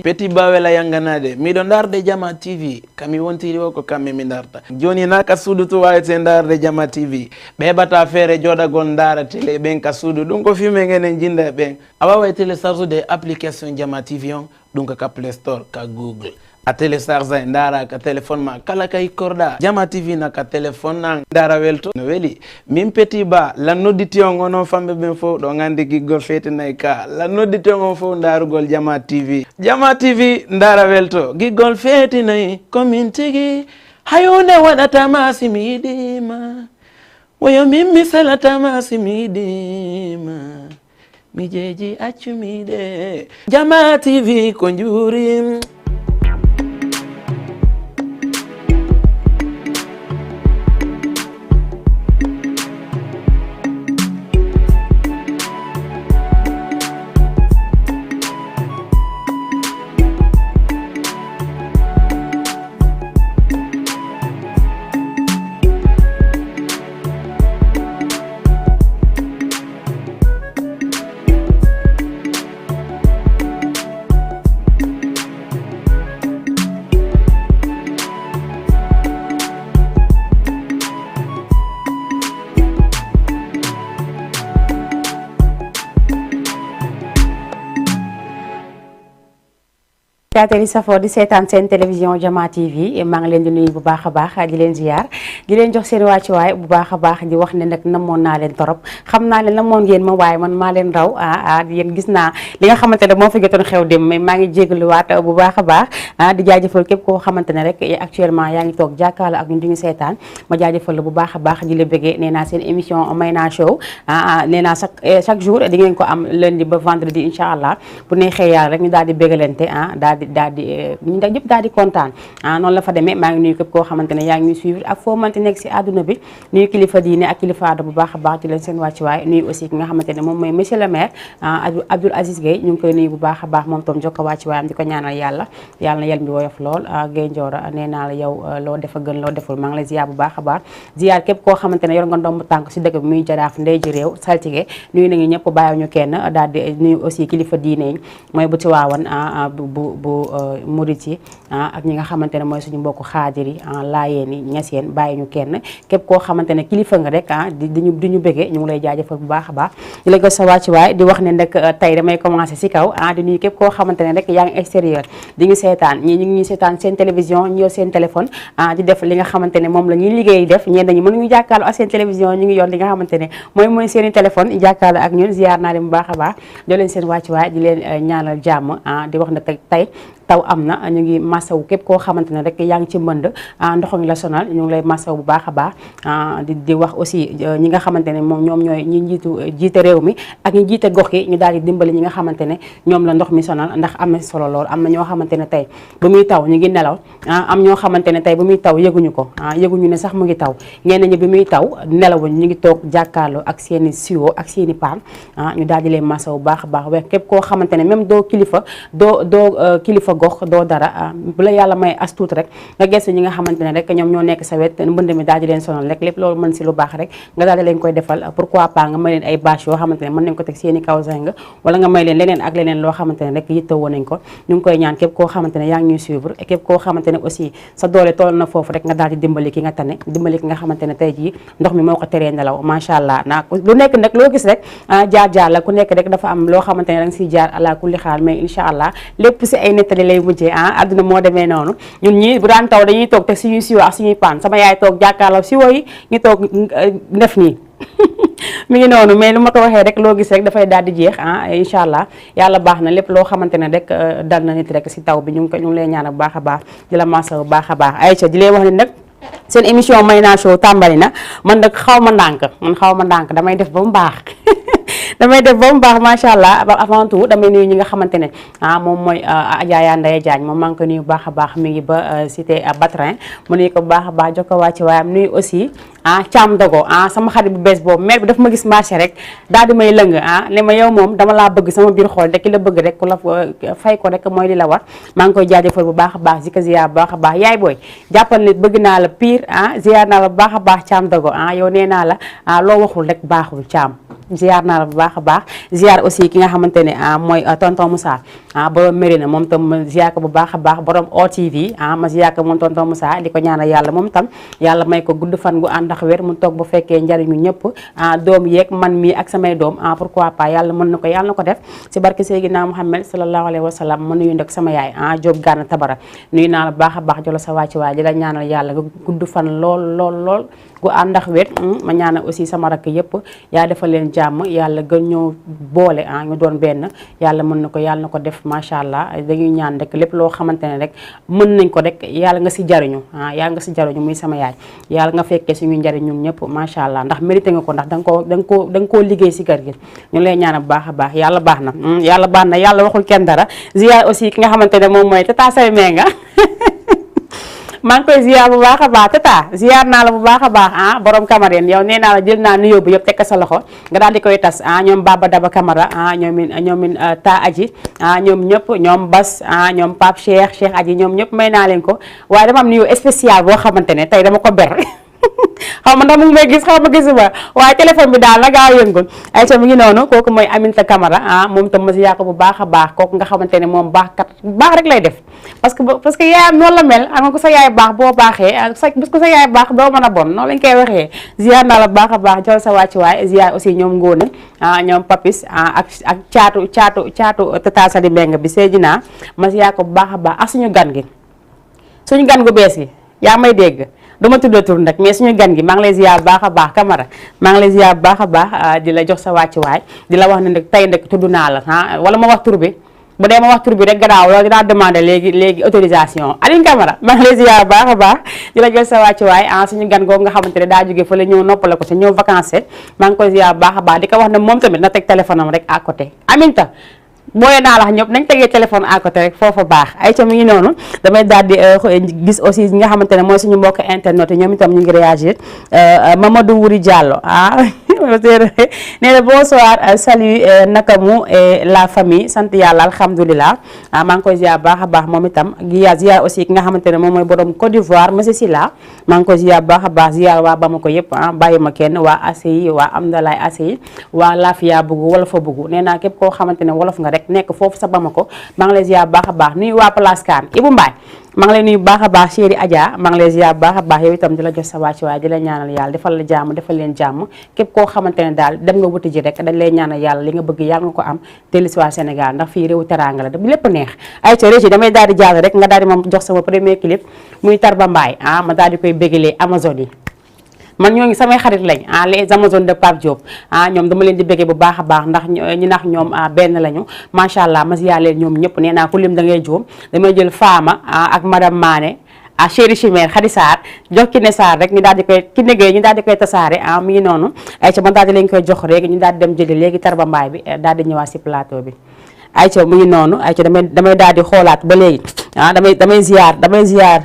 Petit bawela yanganade mi don darde Jama TV kami wontiri ko kamme mi darta joni naka sudu to wayte darde Jama TV be bata fere joda gon dara tele ben ka sudu dum ko fime ngene jinda ben awa tele sarzu de application Jama TV on dum ka Play Store ka Google a télécharger ndara ka téléphone ma kala kay korda Jama TV na ka téléphone na ndara welto no weli min Petit ba la noddition ngono fambe ben fo do ngande giggol fete nay ka la noddition on fo ndarugol Jama TV ndara welto giggol fete nay komin tigi hayone wadata masimidima wayo mimmi salata masimidima mi jeji accumide Jama TV ko njuri Télé safo di seetaan seen télévision Jama TV maa ngi leen di nuyu bu baax a baax di leen ziar di leen jox seen wàccuwaay bu baax a baax di wax ne nag namoon naa leen torop xam naa ne namoon ngeen ma waaye man maa leen raw yéen gis naa li nga xamante ne moo fi jotoon xew dem mais maa ngi jégaluwaat bu baax a baax di jaajëfal képp koo xamante ne rek actuellement yaa ngi toog jàkkaarloo ak ñun di ñu seetaan ma jaajëfal la bu baax a baax di la bëggee nee naa seen émission Mayna Show nee naa chaque jour di ngeen ko am lundi ba vendredi incha allah bu neexee yàlla rek ñu daal di bëggalante daal di ñu da ñëpp daal di kontaan noonu la fa demee maa ngi nuyu képp koo xamante ne yaa ngi ñuy suivre ak foo mënti nekk si àdduna bi nuyu kilifa diine ak kilifa aada bu baax a baax di leen seen wàccuwaay nuyu aussi ki nga xamante ne moom mooy monsieur le maire Abdoul Aziz Gueye ñu ngi koy nuyu bu baax a baax moom tam jokko wàccuwaayam di ko ñaanal yàlla na yel mi woyof lool Gueye Ndiora nee naa la yow loo defa gën loo deful maa ngi lay ziar bu baax a baax ziar képp koo xamante ne yor nga ndomb tànk si dëkk bi muy jaraaf ndey ji réew saltige nuyu nañu ñëpp bàyyiwuñu kenn daal di nuyu aussi kilifa diine yi mooy bu ci waawan bu murit yi ak ñi nga xamante ne mooy suñu mbokku xaadir yi laayeen yi ñaseen bàyyi ñu kenn képp koo xamante ne kilifa nga rek di ñu bëggee ñu ngi lay jaajëfal bu baax a baax di la ko sa wàccuwaay di wax ne nag tey damay commencé si kaw di nuyu képp koo xamante ne rek yaa ngi extérieur di ñu seetaan ñii ñu ngi ñuy seetaan seen télévision ñu yor seen téléphone di def li nga xamante ne moom la ñuy liggéey def ñeen nañu mënuñu jàkkaarloo ak seen télévision ñu ngi yor li nga xamante ne mooy seen i téléphone jàkkaarloo ak ñun ziar naa leen bu baax a baax doo leen seen wàccuwaay di leen ñaanal jàmm di wax na tey taw am na ñu ngi masawu képp koo xamante ne rek yaa ngi ci mbënd ndox mi la sonal ñu ngi lay masawu bu baax a baax di wax aussi ñi nga xamante ne moom ñoom ñooy ñi jiite réew mi ak ñi jiite gox yi ñu daal di dimbali ñi nga xamante ne ñoom la ndox mi sonal ndax am na solo lool am na ñoo xamante ne tey bu muy taw ñu ngi nelaw am ñoo xamante ne tey bu muy taw yëguñu ko yëguñu ne sax mu ngi taw ñenn ñi bi muy taw nelawuñ ñu ngi toog jàkkaarloo ak seen i siwo ak seen i paan ñu daal di leen masawu bu baax a baax waaye képp koo xamante ne même doo kilifa doo kilifa gox doo dara bu la yàlla may as tuut rek nga gëstu ñi nga xamante ne rek ñoom ñoo nekk sa wet mbënd mi daal di leen sonal rek lépp loolu mën si lu baax rek nga daal di leen koy defal pourquoi pas nga may leen ay bâche yoo xamante ne mën nañ ko teg seeni kaw zeng wala nga may leen leneen ak leneen loo xamante ne rek yittewoo nañ ko ñu ngi koy ñaan képp koo xamante ne yaa ngi ñuy suivre et képp koo xamante ne aussi sa doole toll na foofu rek nga daal di dimbali ki nga tane dimbali ki nga xamante ne tey jii ndox mi moo ko teree nelaw macha allah lu nekk nag loo gis rek jaar la ku nekk rek dafa am loo xamante ne da nga siy jaar ala kulli xaal mais incha allah lépp si ay nettali lay mujjee àdduna moo demee noonu ñun ñi bu daan taw dañuy toog teg suñuy siwo ak suñuy paan sama yaay toog jàkkaarloo siwo yi ñu toog def nii mi ngi noonu mais lu ma ko waxee rek loo gis rek dafay daal di jeex incha allah yàlla baax na lépp loo xamante ne rek dal na nit rek si taw bi ñu ngi lay ñaan bu baax a baax di la masa bu baax a baax Aïcha di leen wax ne nag seen émission Mayna Show tàmbali na man nag xaw ma ndànk damay def ba mu baax macha allah avant tout damay nuyu ñi nga xamante ne moom mooy Adja Ndeye Diagne moom maa ngi ko nuyu bu baax a baax mi ngi ba cité Batrin mu nuyu ko bu baax a baax jokko wàcc waayam nuyu aussi Thiam Dogo sama xarit bu bees boobu mère bi daf ma gis marché rek daal di may lëng ne ma yow moom dama laa bëgg sama biir xool de ki la bëgg rek ku la fay ko rek mooy li la war maa ngi koy jaajëfal bu baax a baax di ko ziar bu baax a baax yaay booy jàppal ne bëgg naa la pire ziar naa la bu baax a baax Thiam Dogo yow nee naa la loo waxul rek baaxul Thiam ziar naa la bu baax a baax ziar aussi ki nga xamante ne mooy tonton Moussa borom Mérina moom tam ma ziar ko bu baax a baax borom OTV ma ziar ko moom tonton Moussa di ko ñaanal yàlla moom tam yàlla may ko gudd fan gu ànd ak wér mu toog bu fekkee njariñu ñëpp doom yeeg man mii ak samay doom pourquoi pas yàlla mën na ko yàlla na ko def si barke Seydina Muhammad sallallahu alayhi wa sallam ma nuyu nag sama yaay Diop Gana Tabara nuyu naa la bu baax a baax jolo sa wàcci waay di la ñaanal yàlla nga gudd fan lool gu ànd ak wér ma ñaanal aussi sama rakk yëpp yaa defal leen jàmm yàlla gën ñoo boole ñu doon benn yàlla mën na ko yàlla na ko def macha allah dañuy ñaan rek lépp loo xamante ne rek mën nañ ko rek yàlla nga si jariñu yàlla nga si jariñu muy sama yaay yàlla nga fekkee suñu njariñ ñun ñëpp macha allah ndax mérité nga ko ndax da nga koo liggéey si kër gi ñu lay ñaan bu baax a baax yàlla baax na yàlla waxul kenn dara ziar aussi ki nga xamante ne moom mooy Tata Say Menga maa ngi koy ziar bu baax a baax Tata ziar naa la bu baax a baax borom Cameroun yow nee naa la jël naa nuyoo bi yëpp teg sa loxo nga daal di koy tas ñoom Baba Daba Camara ñoomin Ta Aji ñoom ñëpp ñoom Bas ñoom Pape Cheikh Aji ñoom ñëpp may naa leen ko waaye dama am nuyoo spécial boo xamante ne tey dama ko ber xaw ma ndax mu ngi may gis xaw ma gisuma waaye téléphone bi daal la gaaw yëngul ay ca mu ngi noonu kooku mooy Aminta Camara moom tam ma si yaa ko bu baax a baax kooku nga xamante ne moom baax rek lay def parce que yaayam noonu la mel xam nga ko sa yaay baax boo baaxee bis ko sa yaay baax doo mën a bon noonu lañ koy waxee ziar naa la baax a baax jol sa wàcc waay ziar aussi ñoom Ngóone ñoom Papis ak caatu Tata Sali Mbeng bi Seydina ma si yaa ko bu baax a baax ak suñu gan gu bees gi yaa may dégg dama tudd tur nag mais suñu gan gi maa ngi lay ziar baax a baax Camara maa ngi lay ziar baax a baax di la jox sa wàccuwaay di la wax ne nag tey nag tudd naa la wala ma wax tur bi bu dee ma wax tur bi rek gannaaw loolu dinaa demandé léegi autorisation Aline Camara maa ngi lay ziar baax a baax di la jox sa wàccuwaay suñu gan googu nga xamante ne daa jógee fa la ñëw noppale ko si ñëw vacances maa ngi koy ziar baax a baax di ko wax ne moom tamit na teg téléphone am rek à côté Aminta booyee naa la ñëpp nañ tegee téléphone à côté rek foofa baax ay ca mi ngi noonu damay daal di gis aussi ñi nga xamante ne mooy suñu mbokk internet yi ñoom itam ñu ngi réagir Mamadou Wuri Diallo nee na bonsoir salut Nakamu et la famille sant yàlla alhamdulilah maa ngi koy ziar baax a baax moom itam ziar aussi ki nga xamante ne moom mooy borom Côte d'Ivoire monsieur Silla maa ngi koy ziar baax a baax ziar waa Bamako yëpp bàyyi ma kenn waa ACI waa Amdalaay ACI waa Lafia Bugu wolofa Bugu nee naa képp koo xamante ne wolof nga rek nekk foofu sa Bamako maa ngi lay ziar baax a baax nuyu waa Place Kan Ibou Mbaye maa ngi lay nuyu baax a baax chéri Adja maa ngi lay ziar baax a baax yow itam di la jox sa wàccuwaay di la ñaanal yàlla defal la jàmm defal leen jàmm képp koo xamante ne daal dem nga wuti ji rek dañ lay ñaanal yàlla li nga bëgg yàlla nga ko am dellu si waa Sénégal ndax fii réewu teranga la bu lépp neex ay ca régi damay daal di jàll rek nga daal di ma jox sama premier clip muy Tarba Mbaye ma daal di koy bégalee Amazone yi man ñoo ngi samay xarit lañ les Amazones de Pape Diop ñoom dama leen di béggee bu baax a baax ndax ñi nax ñoom benn lañu macha allah ma ziyaar leen ñoom ñëpp nee naa ku lim da ngay juum damay jël Fama ak madame Mané chéri Chimère Khady Sarr jox Kiné Sarr rek ñu daal di koy Kiné Gueye ñu daal di koy tasaare mi ngi noonu ayca man daal di leen koy jox rek ñu daal di dem jëli léegi Tarba Mbaye bi daal di ñëwaat si plateau bi ayca mu ngi noonu ayca damay daal di xoolaat ba léegi damay ziyaar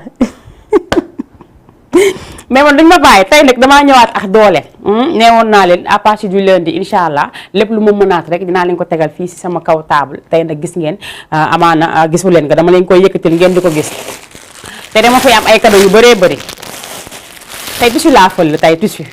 mais man dañ ma bàyyi tey nag damaa ñëwaat ak doole neewoon naa leen à partir du lundi incha allah lépp lu ma mënaat rek dinaa leen ko tegal fii si sama kaw table tey nag gis ngeen amaana gisu leen ko dama leen koy yëkkatil ngeen di ko gis te dama fay am ay cadeau yu bëree bëri tey tissu laa fël tey tissu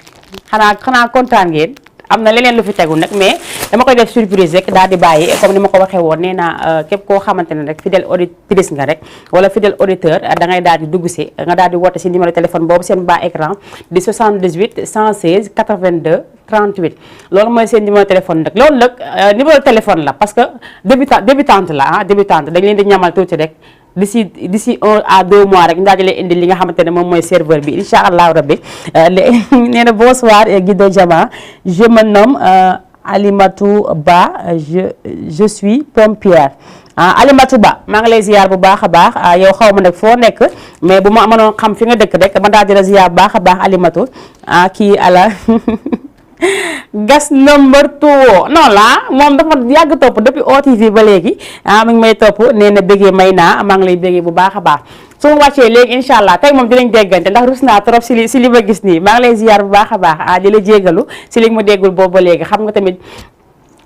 xanaa kontaan ngeen am na leneen lu fi tegu nag mais dama koy def surprise rek daal di bàyyi comme ni ma ko waxee woon nee naa képp koo xamante ne rek fidèle auditrice nga rek wala fidèle auditeur da ngay daal di dugg si nga daal di woote si numéro téléphone boobu seen bas écran di 78 116 82 38 loolu mooy seen numéro téléphone nag loolu nag numéro téléphone la parce que débutante la débutante dañ leen di ñamal tuuti rek d'ici 1 à 2 mois rek ñu daal di leen indi li nga xamante ne moom mooy serveur bi incha allah rabbi nee na bonsoir Guido Diama je me nomme Alimatou Ba je suis pompière Alimatou Ba maa ngi lay ziar bu baax a baax yow xaw ma nag foo nekk mais bu ma mënoon xam fi nga dëkk rek ma daal di la ziar bu baax a baax Alimatou kii ala gas number 2 non la moom dafa yàgg topp depuis OTV ba léegi mi ngi may topp nee na bëggee may naa maa ngi lay bëggee bu baax a baax su ma wàccee léegi incha allah tey moom dinañ déggante ndax rus naa trop si li ma gis nii maa ngi lay ziar bu baax a baax di la jégalu si li ma déggul boobu ba léegi xam nga tamit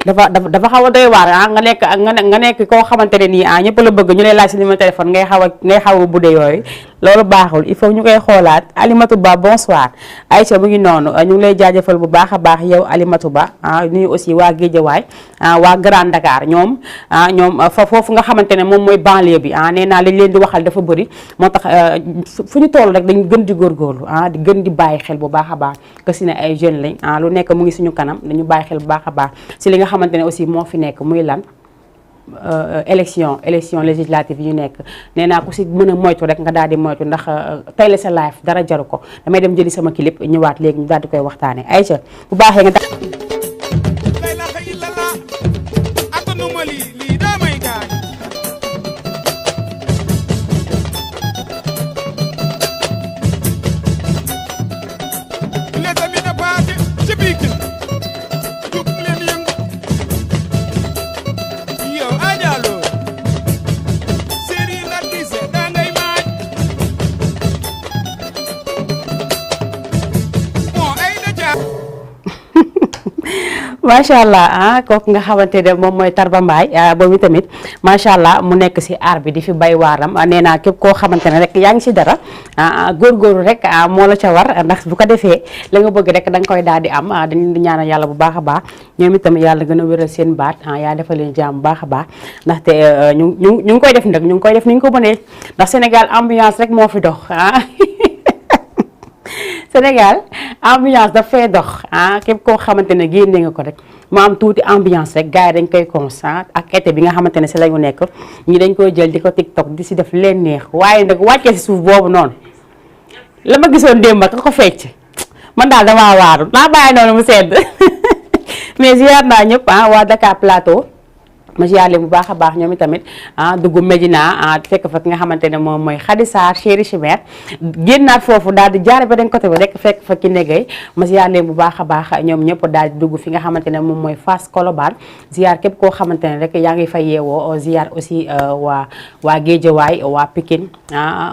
dafa xaw a doy waar nga nekk koo xamante ne nii ñëpp la bëgg ñu lay laaj si numéro téléphone ngay xaw a budde yooyu loolu baaxul il faut ñu koy xoolaat. Alimatou Ba bonsoir Aïcha mu ngi noonu ñu ngi lay jaajëfal bu baax a baax yow Alimatou Ba nuyu aussi waa Guédiawaye waa Grand Dakar ñoom foofu nga xamante ne moom mooy banlieue bi nee naa liñ leen di waxal dafa bëri moo tax fu ñu toll rek dañ gën di góorgóorlu di gën di bàyyi xel bu baax a baax que si ne ay jeunes lañ lu nekk mu ngi suñu kanam dañu bàyyi xel bu baax a baax si li nga xamante ne aussi moo fi nekk muy lan élection législative yu nekk nee naa ku si mën a moytu rek nga daal di moytu ndax tey la sa live dara jaru ko damay dem jëli sama clip ñëwaat léegi ñu daal di koy waxtaane Aïcha bu baaxee nga macha allah kooku nga xamante ne moom mooy Tarba Mbaye boobu tamit macha allah mu nekk si aar bi di fi bay waaram nee naa képp koo xamante ne rek yaa ngi si dara góorgóorlu rek moo la ca war ndax bu ko defee la nga bëgg rek da nga koy daal di am dañu di ñaanal yàlla bu baax a baax ñoom itam yàlla gën a wéral seen baat yaa defal leen jàmm bu baax a baax ndaxte ñu ngi koy def nag ñu ngi koy def ni ñu ko mënee ndax Sénégal ambiance rek moo fi dox Sénégal ambiance daf fay dox képp koo xamante ne génne nga ko rek mu am tuuti ambiance rek gars yi dañ koy constat ak été bi nga xamante ne si la ñu nekk ñi dañ koy jël di ko TikTok di si def leen neex waaye nag wàccee si suuf boobu noonu la ma gisoon démb ka ko fecc man daal damaa waaru naa bàyyi noonu mu sedd mais ziar naa ñëpp waa Dakar Plateau ma ziar leen bu baax a baax ñoom itamit dugg Medina fekk fa ki nga xamante ne moom mooy Khady Sarr chéri chimère génnaat foofu daal di jaare ba dañ côté bi rek fekk fa ki negay ma ziar leen bu baax a baax ñoom ñëpp daal di dugg fi nga xamante ne moom mooy Fass Colobane ziar képp koo xamante ne rek yaa ngi fa yeewoo ziar aussi waa Guédiawaye waa Pikine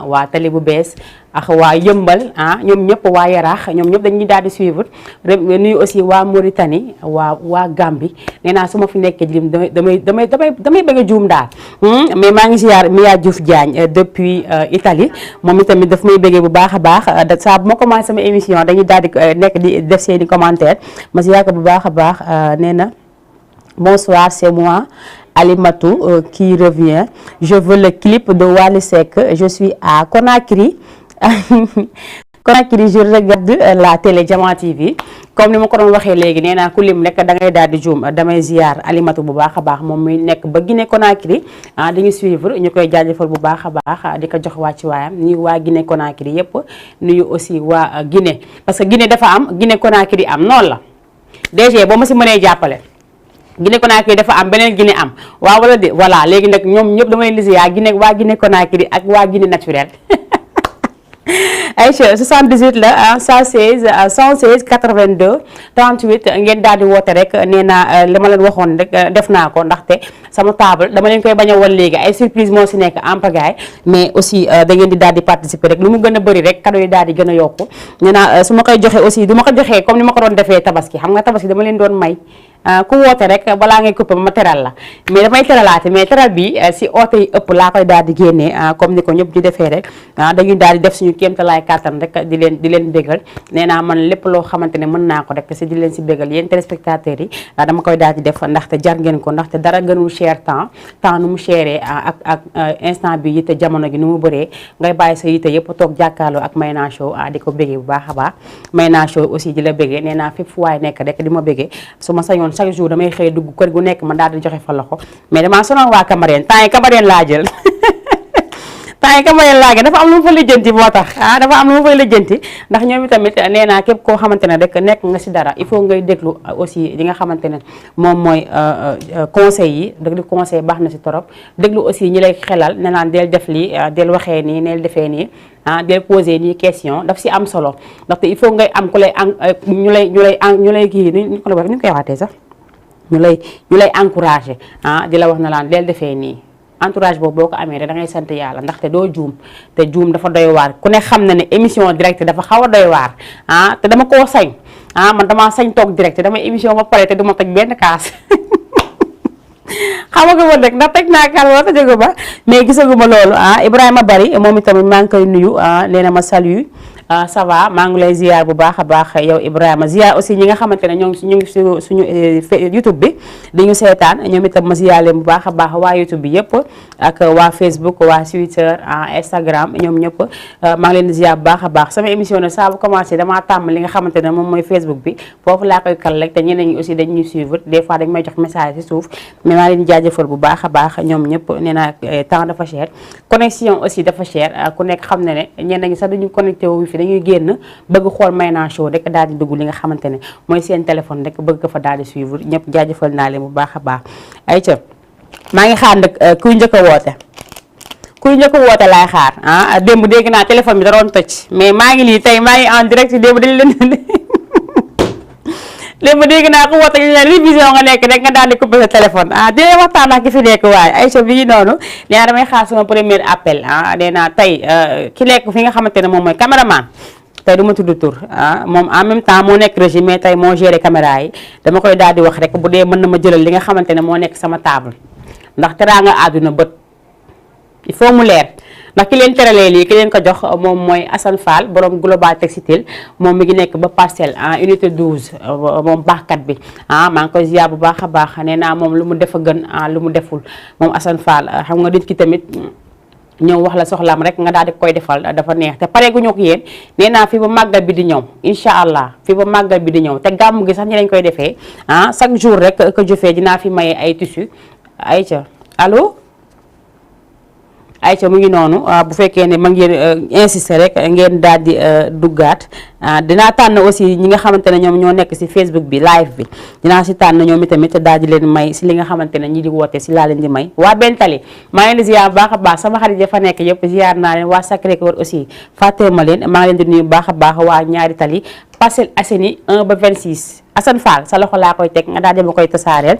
waa Tali bu bees ak waa Yëmbal ñoom ñëpp waa Yaraax ñoom ñëpp dañuy daal di suivre nuyu aussi waa Mauritanie waa Gambie nee naa su ma fi nekkee lim damay bëgg a juum daal mais maa ngi ziar Mia Diouf Diagne depuis Italie moom itamit daf may bëggee bu baax a baax saa bu ma commencé sama émission dañuy daal di nekk di def seeni commentaire ma ziar ko bu baax a baax nee na bonsoir c'est moi Alimatou qui revient je veux le clip de Wally Seck je suis à Conakry Conakry je regarde la télé Jama TV comme ni ma ko doon waxee léegi nee naa ku lim rek da ngay daal di juum damay ziar Alimatou bu baax a baax moom muy nekk ba Guinée Conakry dañuy suivre ñu koy jaajëfal bu baax a baax di ko jox wàcc waayam nuyu waa Guinée Conakry yëpp nuyu aussi waa Guinée parce que Guinée dafa am Guinée Conakry am noonu la DG boo ma si mënee jàppale Guinée Conakry dafa am beneen Guinée am waaw wala de voilà léegi nag ñoom ñëpp damay lisi yaa waa Guinée Conakry ak waa Guinée naturelle Aïcha 78 la 116 116 82 38 ngeen daal di woote rek nee naa li ma leen waxoon rek def naa ko ndaxte sama table dama leen koy bañ a wan léegi ay surprise moo si nekk en pagaille mais aussi da ngeen di daal di participer rek lu mu gën a bëri rek cadeau yi daal di gën a yokku nee naa su ma koy joxe aussi du ma ko joxee comme ni ma ko doon defee tabaski xam nga tabaski dama leen doon may ku woote rek balaa ngay coupé ma teral la mais damay teralaate mais teral bi si oote yi ëpp laa koy daal di génnee comme ni ko ñëpp di defee rek dañuy daal di def suñu kéemtalaay kàttan rek di leen bégal nee naa man lépp loo xamante ne mën naa ko rek si di leen si bégal yéen téléspectateurs yi dama koy daal di def ndaxte jar ngeen ko ndaxte dara gënul cher temps nu mu chéré ak instant bi yitte jamono gi nu mu bëree ngay bàyyi sa yitte yëpp toog jàkkaarloo ak Mayna Show di ko bégee bu baax a baax Mayna Show aussi di la bégee nee naa fépp fu waay nekk rek di ma bégee su ma sañoon chaque jour damay xëy dugg kër gu nekk ma daal di joxe fa loxo mais damaa sonal waa Cameroun temps yi Cameroun laa jël temps yi Cameroun laa jël dafa am lu mu fa lijjanti moo tax dafa am lu mu fay lijjanti ndax ñoom itamit nee naa képp koo xamante ne rek nekk nga si dara il faut ngay déglu aussi li nga xamante ne moom mooy conseil yi déglu conseil baax na si torop déglu aussi ñi lay xelal ne naan del def lii del waxee nii neel defee nii del poser nii question daf si am solo ndaxte il faut ngay am ku lay ñu lay kii ni ko ñu koy waxatee sax ñu lay encouragé di la wax na laan del defee nii entourage boobu boo ko amee rek da ngay sant yàlla ndaxte doo juum te juum dafa doy waar ku ne xam na ne émission direct dafa xaw a doy waar te dama koo sañ man damaa sañ toog direct damay émission ba pare te du ma toj benn kaas xamaguma rek ndax teg naa kàlla wala jóge ba mais gisaguma loolu Ibrahima Bari moom itamit maa ngi koy nuyu nee na ma salut ça va maa ngi lay ziar bu baax a baax yow Ibrahima ziar aussi ñi nga xamante ne ñu ngi suñu YouTube bi di ñu seetaan ñoom itam ma ziar leen bu baax a baax waa YouTube bi yëpp ak waa Facebook waa Twitter Instagram ñoom ñëpp maa ngi leen di ziar bu baax a baax sama émission ne saa bu commencé damaa tàmm li nga xamante ne moom mooy Facebook bi foofu laa koy kal rek te ñeneen ñi aussi dañuy suivre des fois dañ may jox message ci suuf mais maa leen di jaajëfal bu baax a baax ñoom ñëpp nee naa temps dafa cher connexion aussi dafa cher ku nekk xam ne ne ñeneen ñi sax dañu connecté wu fi dañuy génn bëgg xool Mayna Show rek daal di dugg li nga xamante ne mooy seen téléphone rek bëgg ko fa daal di suivre ñëpp jaajëfal naa leen bu baax a baax ayca maa ngi xaar nag kuy njëkk a woote laay xaar démb dégg naa téléphone bi da doon toj mais maa ngi nii tey maa ngi en direct démb dañ leen léegi dégg naa ko woote ñu ne révision nga nekk rek nga daal di coupé sa téléphone dina waxtaan ak ki fi nekk waaye Aïcha bi noonu nee naa damay xaar sama premier appel nee naa tey ki nekk fi nga xamante ne moom mooy caméraman tey du ma tudd tur moom en même temps moo nekk régie mais tey moo géré caméra yi dama koy daal di wax rek bu dee mën na ma jëlal li nga xamante ne moo nekk sama table ndax teraanga àdduna bët il faut mu leer ndax ki leen teralee lii ki leen ko jox moom mooy Assane Fall borom global textile moom mi ngi nekk ba parcelle unité 12 moom baaxkat bi maa ngi koy ziar bu baax a baax nee naa moom lu mu def a gën lu mu deful moom Assane Fall xam nga nit ki tamit ñëw wax la soxlaam rek nga daal di koy defal dafa neex te pare gu ñoo ko yéen nee naa fii ba màggal bi di ñëw incha allah fii ba màggal bi di ñëw te gàmm gi sax ñi lañ koy defee chaque jour rek que jëfee dinaa fi maye ay tissu Aïcha allo Aïcha mu ngi noonu bu fekkee ne ma ngeen insister rek ngeen daal di duggaat dinaa tànn aussi ñi nga xamante ne ñoom ñoo nekk ci Facebook bi live bi dinaa ci tànn ñoom itamit daal di leen may ci li nga xamante ne ñi di woote ci laa leen di may waa Bentali maa ngi leen di ziar bu baax a baax sama xarit ya fa nekk yëpp ziar naa leen waa Sacré-Cœur aussi fàttewuma leen maa ngi leen di nuyu bu baax a baax waa ñaari tali Parcelles Assainies 1 ba 26 Assane Fall sa loxo laa koy teg nga daal di ma koy tasaareel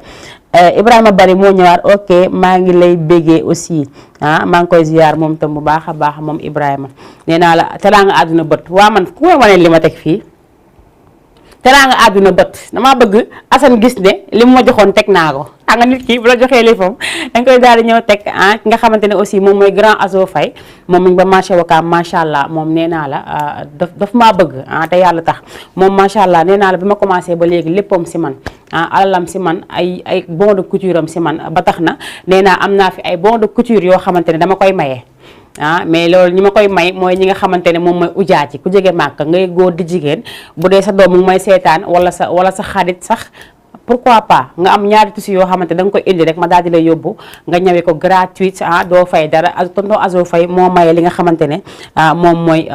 Ibrahima Bari moo ñëwaat ok maa ngi lay béggee aussi maa ngi koy ziar moom tam bu baax a baax moom Ibrahima nee naa la teraanga àdduna bët waa man ku may wane li ma teg fii teraanga àdduna bët damaa bëgg Assane gis ne li mu ma joxoon teg naa ko nga nit ki bu la joxee lifam da nga koy daal di ñëw teg ki nga xamante ne aussi moom mooy grand Azo Faye moom mu ngi ba marché Wakaam macha allah moom nee naa la daf maa bëgg te yàlla tax moom macha allah nee naa la bi ma commencé ba léegi léppam si man alalam si man ay bon de couture am si man ba tax na nee naa am naa fi ay bon de couture yoo xamante ne dama koy maye. mais loolu ñi ma koy may mooy ñi nga xamante ne moom mooy ujaa ci ku jege màkk ngay góor di jigéen bu dee sa doom mu may seetaan wala sa xarit sax pourquoi pas nga am ñaari tissu yoo xamante da nga koy indi rek ma daal di lay yóbbu nga ñëwee ko gratuite doo fay dara tonton Azo Faye moo maye li nga xamante ne moom mooy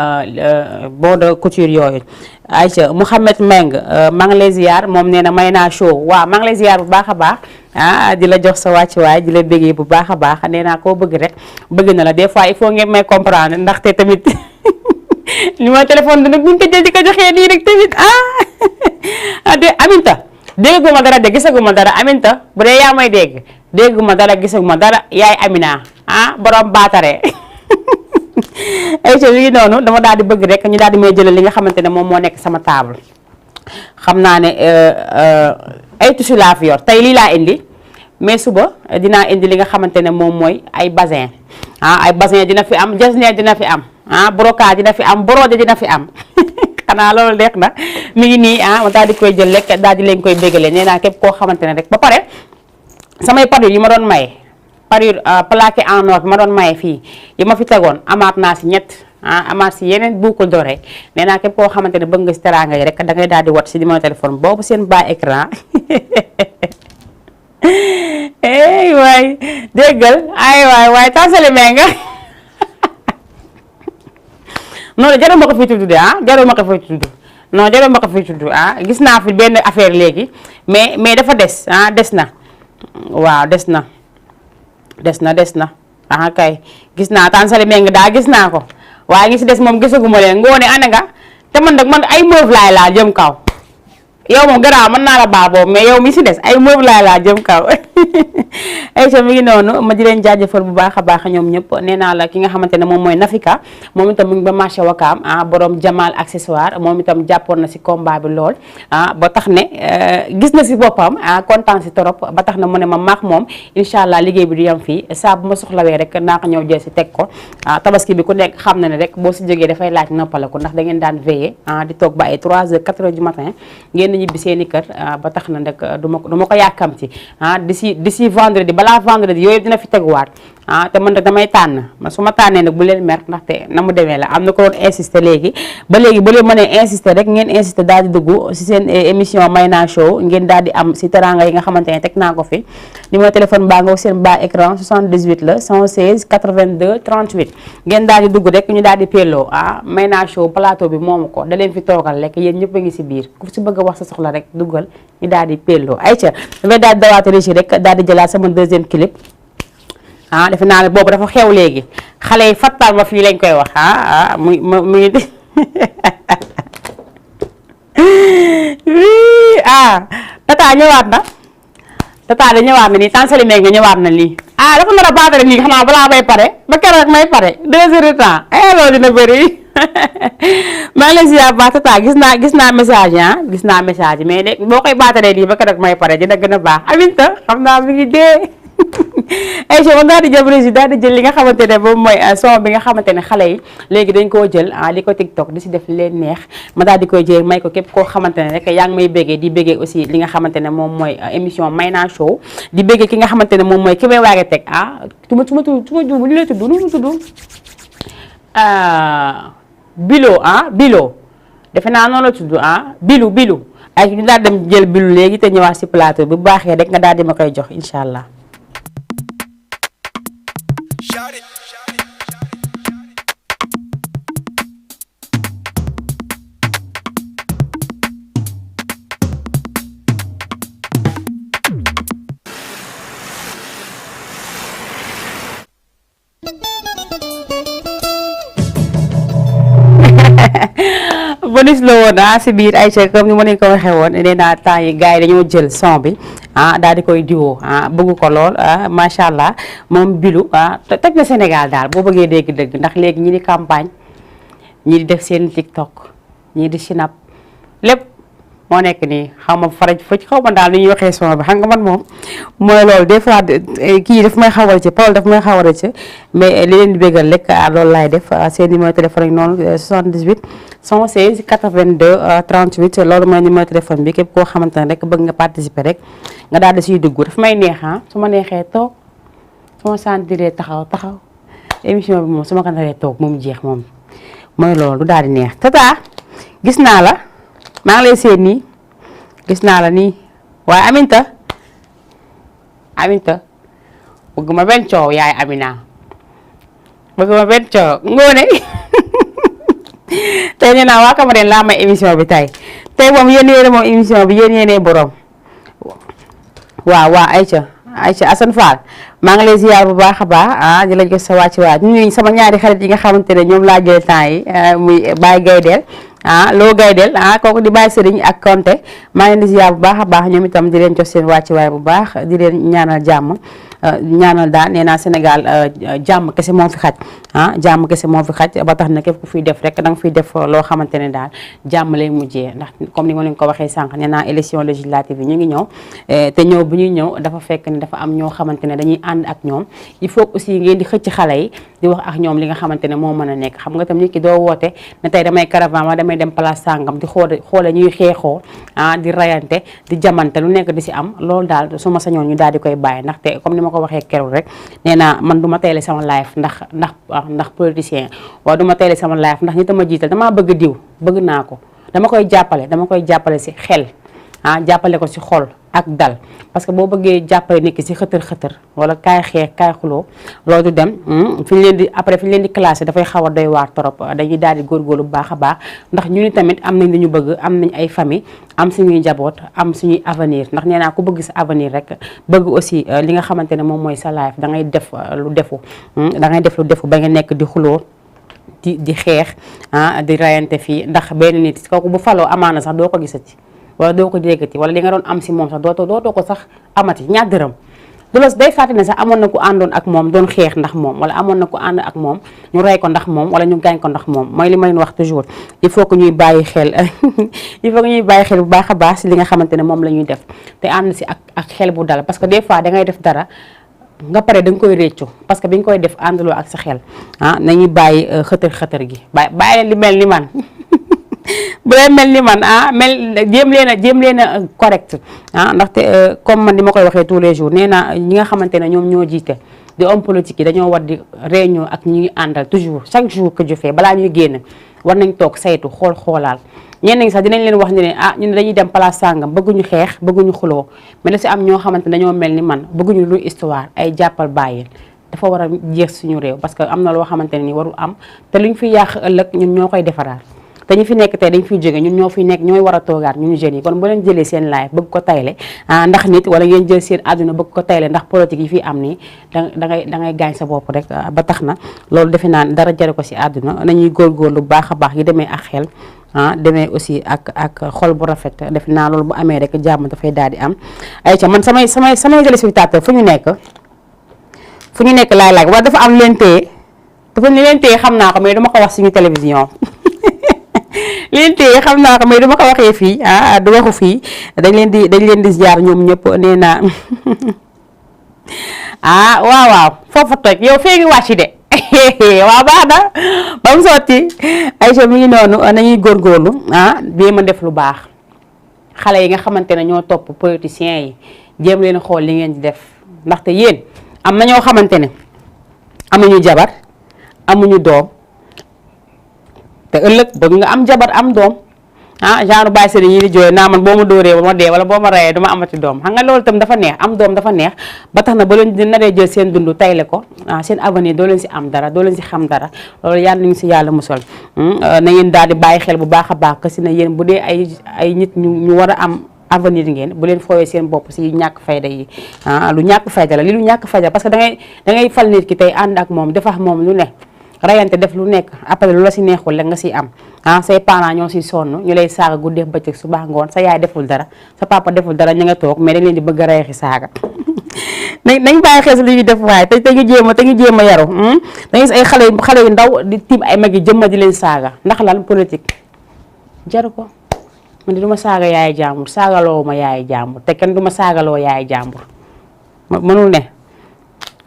bon de couture yooyu. Aïcha Mouhamed Meng maa ngi lay ziar moom nee na Mayna Show waaw maa ngi lay ziar bu baax a baax di la jox sa wàccuwaay di la bëggee bu baax a baax nee naa koo bëgg rek bëgg na la des fois il faut ngeen may comprendre ndaxte tamit numéro téléphone bi nag buñ ko jël di ko joxee nii rek tamit de Aminta dégguma dara de gisaguma dara Aminta bu dee yaa may dégguma dara gisaguma dara yaay Amina borom baatare Aïcha bi ngi noonu dama daal di bëgg rek ñu daal di may jëlal li nga xamante ne moom moo nekk sama table xam naa ne ay tissu laa fi yor tey lii laa indi mais suba dinaa indi li nga xamante ne moom mooy ay basin ay basin dina fi am jasneer dina fi am brocart dina fi am brodé dina fi am xanaa loolu neex na mi ngi nii ma daal di koy jël rek daal di leen koy bégalee nee naa képp koo xamante ne rek ba pare samay parure yi ma doon maye parure plaqué en or bi ma doon maye fii yi ma fi tegoon amaat naa si ñett amaat si yeneen boucle doré nee naa képp koo xamante ne bëgg nga si teraanga yi rek da ngay daal di wat si numéro téléphone boobu seen bas écran waay déggal waay tansali mee nga non jarul ma ko fi tudd de jarul ma ko fi tudd non jarul ma ko fi tudd gis naa fi benn affaire léegi mais dafa des des na waaw des na kay gis naa tansali mee nga daa gis naa ko waaye ngi si des moom gisaguma leen ngoone ana nga te man nag man ay meuf laay laa jëm kaw yow moom garaaw mën naa la baa boobu mais yow mi si des ay meuf laay laa jëm kaw Aïcha mi ngi noonu ma di leen jaajëfal bu baax a baax ñoom ñëpp nee naa la ki nga xamante ne moom mooy Nafika moom itam mu ngi ba marché Wakaam borom Jamal accessoire moom itam jàppoon na si combat bi lool ba tax ne gis na si boppam kontaan si torop ba tax na mu ne ma maax moom incha allah liggéey bi du yam fii saa bu ma soxlawee rek naa ko ñëw jël si teg ko tabaski bi ku nekk xam na ne rek boo si jógee dafay laaj noppaleku ndax da ngeen daan veiller di toog ba ay 3 heures 4 heures du matin ngeen ñibbi seeni kër ba tax na nag du ma ko yàkkamti d'ici vendredi balaa vendredi yooyu dina fi teguwaat te man nag damay tànn man su ma tànnee nag bu leen mer ndaxte na mu demee la am na ko doon insister léegi ba leen mënee insister rek ngeen insister daal di dugg si seen émission Mayna Show ngeen daal di am si teranga yi nga xamante ne teg naa ko fi numéro téléphone baa nga seen bas écran 78 la 116 82 38 ngeen daal di dugg rek ñu daal di pelloo Mayna Show plateau bi moomu ko da leen fi toogal rek yéen ñëpp a ngi si biir ku si bëgg a wax sa soxla rek duggal ñu daal di pelloo ayca dafay daal di dawaate régi rek daal di jëlaat sama deuxième clip defe naa ne boobu dafa xew léegi xale yi fattal ma fii lañ koy wax mu ngi tata ñëwaat na tata da ñëwaat na nii tansali meeg nga ñëwaat na lii dafa nar a baatare nii xanaa balaa may pare ba keroog may pare 2 heures de temps loolu dina bëri maa ngi lay ziar baax tata gis naa message gis naa message mais de boo koy baataree nii ba keroog may pare dina gën a baax Aminta xam naa mi ngi dee Aïcha man daal di jël régi daal di jël li nga xamante ne moom mooy son bi nga xamante ne xale yi léegi dañ koo jël li ko TikTok di si def leen neex ma daal di koy jël may ko képp koo xamante ne rek yaa ngi may béggee di béggee aussi li nga xamante ne moom mooy émission Mayna Show di béggee ki nga xamante ne moom mooy ki may waage teg su ma juum bu ñu lay tudd nu mu tudd Bilo defe naa noonu la tudd Bilu ay ñu daal dem jël Bilu léegi te ñëwaat si plateau bi bu baaxee rek nga daal di ma koy jox incha allah. bonus la woon si biir Aïcha comme ni ma leen ko waxee woon nee naa temps yi gars yi dañoo jël son bi daal di koy diwoo bëgg ko lool macha allah moom Bilu toj na Sénégal daal boo bëggee dégg-dëgg ndax léegi ñi di campagne ñi di def seen TikTok ñi di sinap lépp moo nekk nii xaw ma faraj fëj xaw ma daal ni ñuy waxee son bi xam nga man moom mooy loolu des fois kii daf may xawal ci Paul daf may xawal ci mais li leen di béggal rek loolu laay def seen numéro téléphone yi noonu 78 116 82 38 loolu mooy numéro téléphone bi képp koo xamante ne rek bëgg nga participer rek nga daal di siy dugg daf may neex su ma neexee toog su ma sentiree taxaw émission bi moom su ma ko naree toog moom jeex moom mooy loolu daal di neex tata gis naa la maa ngi lay seet nii gis naa la nii waaye Aminta bëgg ma benn coow yaay Amina bëgg ma benn coow ngoone tey nee naa waa Cameroun laa may émission bi tey moom yéen moom émission bi yéen borom waaw Aïcha Assane Fall maa ngi lay ziar bu baax a baax di la jox sa wàcc waay ñu sama ñaari xarit yi nga xamante ne ñoom laa jël temps yi muy Baye Gaydel loo Gaydel kooku di Baye Serigne ak Konte maa ngi leen di ziar bu baax a baax ñoom itam di leen jox seen wàcc waay bu baax di leen ñaanal jàmm ñaanal daal nee naa Sénégal jàmm kese moo fi xaj jàmm kese moo fi xaj ba tax na képp ku fiy def rek da nga fiy def loo xamante ne daal jàmm lay mujjee ndax comme ni ma leen ko waxee sànq nee naa élection législative yi ñu ngi ñëw te ñëw bu ñuy ñëw dafa fekk ne dafa am ñoo xamante ne dañuy ànd ak ñoom il faut aussi ngeen di xëcc xale yi di wax ak ñoom li nga xamante ne moo mën a nekk xam nga tam nit ki doo woote ne tey damay caravane wala damay dem place sàngam di xoole ñuy xeexoo di rayante di jamante lu nekk di si am loolu daal su ma sañoon ñu daal di koy bàyyi ndaxte comme ni ma ko waxee keroog rek nee naa man du ma teele sama live ndax politicien waaye du ma teele sama live ndax ñi tama jiital damaa bëgg diw bëgg naa ko dama koy jàppale si xel jàppale ko si xol ak dal parce que boo bëggee jàppale nit ki si xëtër wala kaay xeex kaay xuloo loolu du dem fi ñu leen di classé dafay xaw a doy waar trop dañuy daal di góorgóorlu bu baax a baax ndax ñu ni tamit am nañ li ñu bëgg am nañ ay famille am suñuy njaboot am suñuy avenir ndax nee naa ku bëgg sa avenir rek bëgg aussi li nga xamante ne moom mooy sa life da ngay def lu defu ba nga nekk di xuloo di xeex di rayante fii ndax benn nit kooku bu faloo amaana sax doo ko gisati wala doo ko déggati wala li nga doon am si moom sax dootoo ko sax amati ñaar dërëm du la day fàtte ne sax amoon na ku àndoon ak moom doon xeex ndax moom wala amoon na ku ànd ak moom ñu rey ko ndax moom wala ñu gaañ ko ndax moom mooy li ma leen wax toujours il faut que ñuy bàyyi xel il faut que ñuy bàyyi xel bu baax a baax si li nga xamante ne moom la ñuy def te ànd si ak xel bu dal parce que des fois da ngay def dara nga pare da nga koy réccu parce que bi nga koy def àndaloo ak sa xel nañuy bàyyi xëtër gi bàyyi leen li mel ni man bu leen mel ni man jéem leen a correct ndaxte comme man ni ma koy waxee tous les jours nee naa ñi nga xamante ne ñoom ñoo jiite di homme politique yi dañoo war di réunion ak ñi ngi àndal toujours chaque jour que je fais balaa ñuy génn war nañ toog saytu xoolaal ñenn ñi sax dinañ leen wax ne ñun dañuy dem place sàngam bëgguñu xeex bëgguñu xuloo mais la si am ñoo xamante ne dañoo mel ni man bëgguñu lu histoire ay jàppal bàyyil dafa war a jeex suñu réew parce que am na loo xamante ne ni warul am te luñ fi yàq ëllëg ñun ñoo koy defaraat te ñu fi nekk tey dañ fiy jóge ñun ñoo fi nekk ñooy war a toogaat ñun jeunes yi kon bu leen jëlee seen live bëgg ko tayle ndax nit wala ngeen jël seen àdduna bëgg ko tayle ndax politique yi fi am nii da ngay gaañ sa bopp rek ba tax na loolu defe naa dara jare ko si àdduna nañuy góorgóorlu bu baax a baax yi demee ak xel demee aussi ak xol bu rafet defe naa loolu bu amee rek jàmm dafay daal di am ay ca man samay téléspectateur fu ñu nekk laay laaj wala dafa am leen téye xam naa ko mais dama ko wax suñu télévision leen téye xam naa ko mais dama ko waxee fii du waxu fii dañ leen di ziar ñoom ñëpp nee naa waaw foofa toj yow fee ngi wàcc de waaw baax na ba mu sotti Aïcha mi ngi noonu nañuy góorgóorlu jéem a def lu baax xale yi nga xamante ne ñoo topp politiciens yi jéem leen xool li ngeen di def ndaxte yéen am na ñoo xamante ne amuñu jabar amuñu doom te ëllëg bëgg nga am jabar am doom genre bàyyi seen yi di jooy naa man boo ma dóoree ba ma dee wala boo ma rayee duma amati doom xam nga loolu itam dafa neex am doom dafa neex ba tax na ba leen di naree jël seen dund tayle ko seen avenir doo leen si am dara doo leen si xam dara loolu yàlla nañu si yàlla musal na ngeen daal di bàyyi xel bu baax a baax que si na yéen bu dee ay nit ñu war a am avenir ngeen bu leen fooyee seen bopp si ñàkk fayda yi lu ñàkk fayda la li lu ñàkk fayda parce que da ngay fal nit ki tey ànd ak moom defax moom lu ne rayante def lu nekk après lu la si neexul la nga siy am say parents ñoo si sonn ñu lay saaga guddeef bëccëg suba ngoon sa yaay deful dara sa papa deful dara ñu nga toog mais dañ leen di bëgg a reexi saaga nañ bàyyi xees li ñuy def waaye te ñu jéem a yaru da ngay gis ay xale yu ndaw di tiim ay mag yi jëmma di leen saaga ndax lan politique jaru ko man di du ma saaga yaay jàmbur saagaloo ma yaay jàmbur te kenn du ma saagaloo yaay jàmbur mënul ne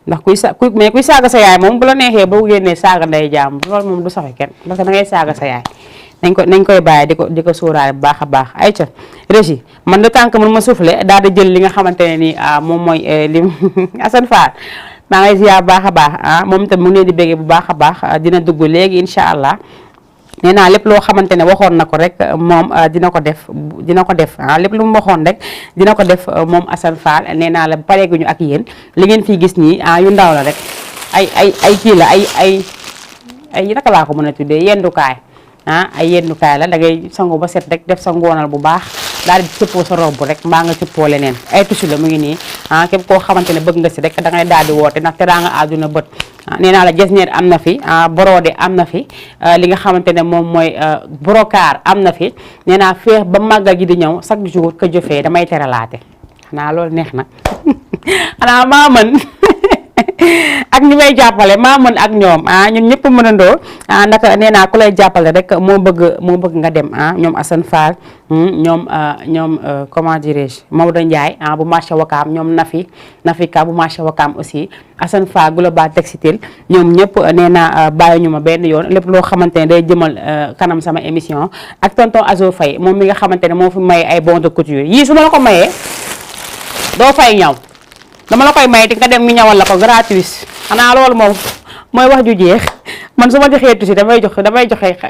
ndax kuy saaga sa yaay moom bu la neexee boo génnee saaga nday jàmbur loolu moom du safe kenn parce que da ngay saaga sa yaay nañ koy bàyyi di ko sóoraale bu baax a baax ay ca Régie man de tànk man ma soufflé daal di jël li nga xamante ne ni moom mooy li Assane Fall maa ngay ziar bu baax a baax moom itam mu ngi leen di béggee bu baax a baax dina dugg léegi incha allah nee naa lépp loo xamante ne waxoon na ko rek moom dina ko def lépp lu mu waxoon rek dina ko def moom Assane Fall nee naa la pareeguñu ak yéen li ngeen fii gis nii yu ndaw la rek ay kii la ay naka laa ko mën a tuddee yendukaay ay yendukaay la da ngay sangu ba set rek def sa ngoonal bu baax daal di cëppoo sa robb rek mbaa nga cëppoo leneen ay tusi la mu ngi nii képp koo xamante ne bëgg nga si rek da ngay daal di woote ndax teraanga àdduna bët nee naa la jesneer am na fi borode am na fi li nga xamante ne moom mooy brocar am na fi nee naa feex ba màggal gi di ñëw chaque jour que jëfee damay teralaate xanaa loolu neex na xanaa maa mën ak ñi may jàppale maa mën ak ñoom ñun ñëpp mënandoo ndaka nee naa ku lay jàppale rek moo bëgg nga dem ñoom Assane Fall ñoom comment dirais-je Maodo Ndiaye bu marché Wakaam ñoom Nafika bu marché Wakaam aussi Assane Fall Global Textile ñoom ñëpp nee naa bàyyi ñu ma benn yoon lépp loo xamante ne day jëmal kanam sama émission ak tonton Azo Faye moom mi nga xamante ne moo fi maye ay bons de couture yii su ma la ko mayee doo fay ñaw dama la koy may te nga dem ñu ñawal la ko gratuit xanaa loolu moom mooy wax ju jeex man su ma joxee tusi damay joxe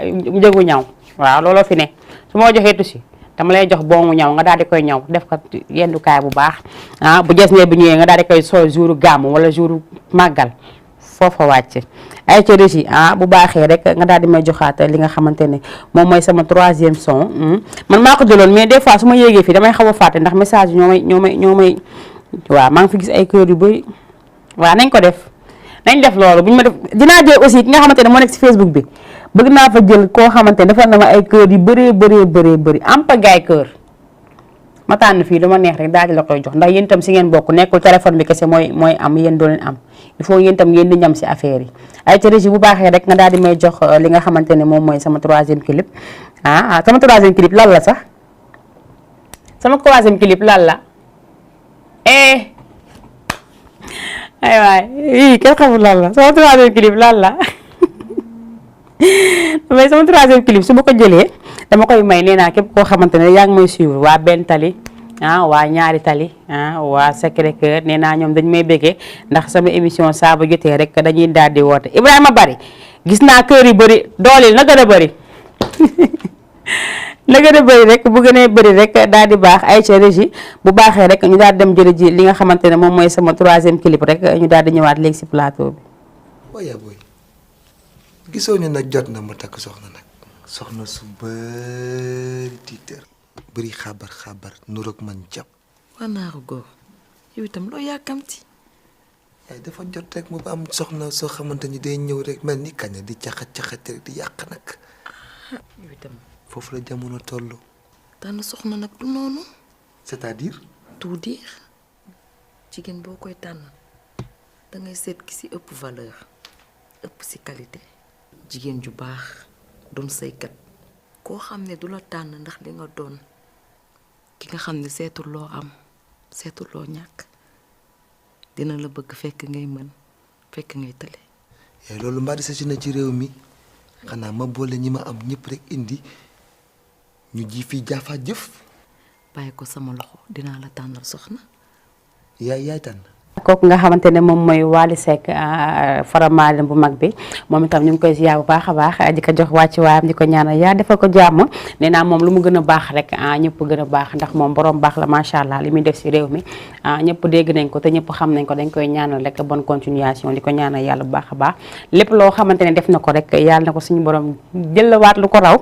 njëgu ñaw waaw looloo fi ne su ma joxee tusi dama lay jox boomu ñaw nga daal di koy ñaw def ko yendukaay bu baax bu jesne bi ñëwee nga daal di koy sol jouru gàmmu wala jouru màggal foofa wàcc ay ca Régie bu baaxee rek nga daal di may joxaat li nga xamante ne moom mooy sama 3e son man maa ko jëloon mais des fois su ma yéegee fii damay xaw a fàtte ndax message yi ñoo may waaw maa ngi fi gis ay kër yu bëri waaw nañ def loolu bu ñu ma def dinaa jël aussi ki nga xamante ne moo nekk si Facebook bi bëgg naa fa jël koo xamante ne defal na ma ay kër yu bëree bëri am pagaay kër ma tànn fii lu ma neex rek daal di la koy jox ndax yéen itam si ngeen bokk nekkul téléphone bi kese mooy am yéen doo leen am il faut yéen itam ngeen di ñam si affaire yi ay ca régie bu baaxee rek nga daal di may jox li nga xamante ne moom mooy sama 3e clip sama 3e clip lan la sax sama 3e clip lan la ay waay ii kenn xamul lan la sama 3e clip lan la mais sama 3e clip su ma ko jëlee dama koy may nee naa képp koo xamante ne yaa ngi may suivre waa benn tali waa ñaari tali waa Sacré-Cœur nee naa ñoom dañ may béggee ndax sama émission saa bu jotee rek dañuy daal di woote Ibrahima Bari gis naa kër yu bëri dooleel na gën a bëri na gën a bëri rek bu gënee bëri rek daal di baax ay ca régie bu baaxee rek ñu daal di dem jëli ji li nga xamante ne moom mooy sama 3e clip rek ñu daal di ñëwaat léegi si plateau bi. waaye booy gisoo ne nag jot na ma takk soxna nag soxna su bëri tiitër bëri xabar nuroog man jàpp. waa naaru góor yow itam loo yàkkamti. waaye dafa jot rek mu ba am soxna soo xamante ni day ñëw rek mel ni kaña di caxat rek di yàq nag. yow itam foofu la jamono toll. tànn soxna nag du noonu. c'est-à-dire. tout dire jigéen boo koy tànn dangay seet ki ci ëpp valeur ëpp ci qualité. jigéen ju baax doon saykat koo xam ne du la tànn ndax li nga doon ki nga xam ne seetul loo am seetul loo ñàkk dina la bëgg fekk ngay mën fekk ngay tële. loolu mbaa di sa ci na ci réew mi xanaa ma boole ñi ma am ñëpp rek indi ñu ji fii jaafa jëf. bàyyi ko sama loxo dinaa la tànnal soxna. yaay tànn. kooku nga xamante ne moom mooy Wally Seck faramaale bu mag bi moom itam ñu ngi koy ziar bu baax a baax di ko jox wàcc waayam di ko ñaanal yaa defal ko jàmm nee naa moom lu mu gën a baax rek ñëpp gën a baax ndax moom borom baax la macha allah li muy def si réew mi ñëpp dégg nañ ko te ñëpp xam nañ ko dañ koy ñaanal rek bonne continuation di ko ñaanal yàlla bu baax a baax lépp loo xamante ne def na ko rek yàlla na ko suñu borom jëlawaat lu ko raw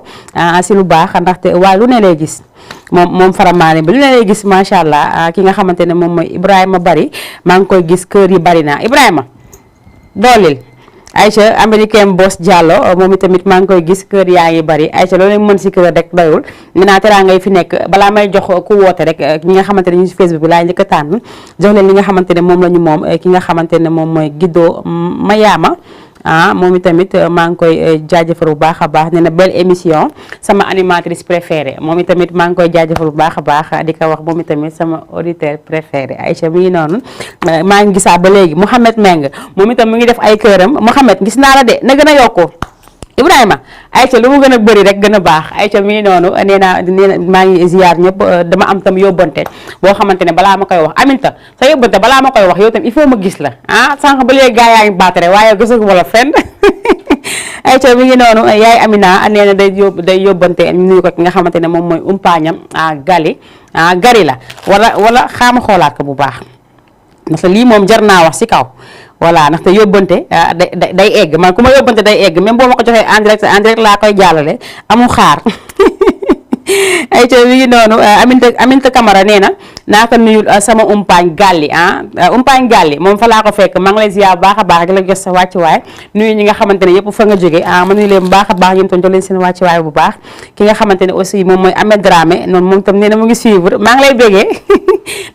si lu baax ndaxte waaye lu ne lay gis moom faramaale bi lu ne lay gis macha allah ki nga xamante ne moom mooy Ibrahima Bari maa ngi koy gis kër yi bari na Ibrahima doolil Aïcha américain Boss Diallo moom itamit maa ngi koy gis kër yaa ngi bari Aïcha loolu mën si kër rek doyul nee naa teraa ngay fi nekk balaa may jox ku woote rek ñi nga xamante ne ñu si Facebook bi laay njëkk a tànn jox leen li nga xamante ne moom la ñu moom ki nga xamante ne moom mooy Giddo Mayama moom itamit maa ngi koy jaajëfal bu baax a baax nee na belle émission sama animatrice préférée moom itamit maa ngi koy jaajëfal bu baax a baax di ko wax moom itamit sama auditeur préféré Aïcha mi ngi noonu maa ngi gisaa ba léegi Mouhamed Meng moom itam mu ngi def ay këram Mouhamed gis naa la de na gën a yokku Ibrahima Aïcha lu mu gën a bëri rek gën a baax Aïcha mi ngi noonu nee na maa ngi ziar ñëpp dama am tam yóbbante boo xamante ne balaa ma koy wax Aminta sa yóbbante balaa ma koy wax yow tam il faut ma gis la sànq ba léegi gaa yaa ngi baatare waaye gisaguma la fenn Aïcha mi ngi noonu yaay Amina nee na day yóbbante ñu nuyu ko ki nga xamante ne moom mooy umpaañam gari la wala xaama xoolaat ko bu baax ndax lii moom jar naa wax si kaw voilà ndaxte yóbbante day egg man ku ma yóbbante day egg même boo ma ko joxee en direct laa koy jàllale amul xaar Aïcha mi ngi noonu Aminta Camara nee na naa ko nuyul sama umpaañ gàlli umpaañ gàlli moom fa laa ko fekk maa ngi lay ziar bu baax a baax di la jox sa wàccuwaay nuyu ñi nga xamante ne yëpp fa nga jóge ma nuyu leen bu baax a baax yéen tam jox leen seen wàccuwaay bu baax ki nga xamante ne aussi moom mooy Ahmed Dramé noonu moom tam nee na mu ngi suivre maa ngi lay bégee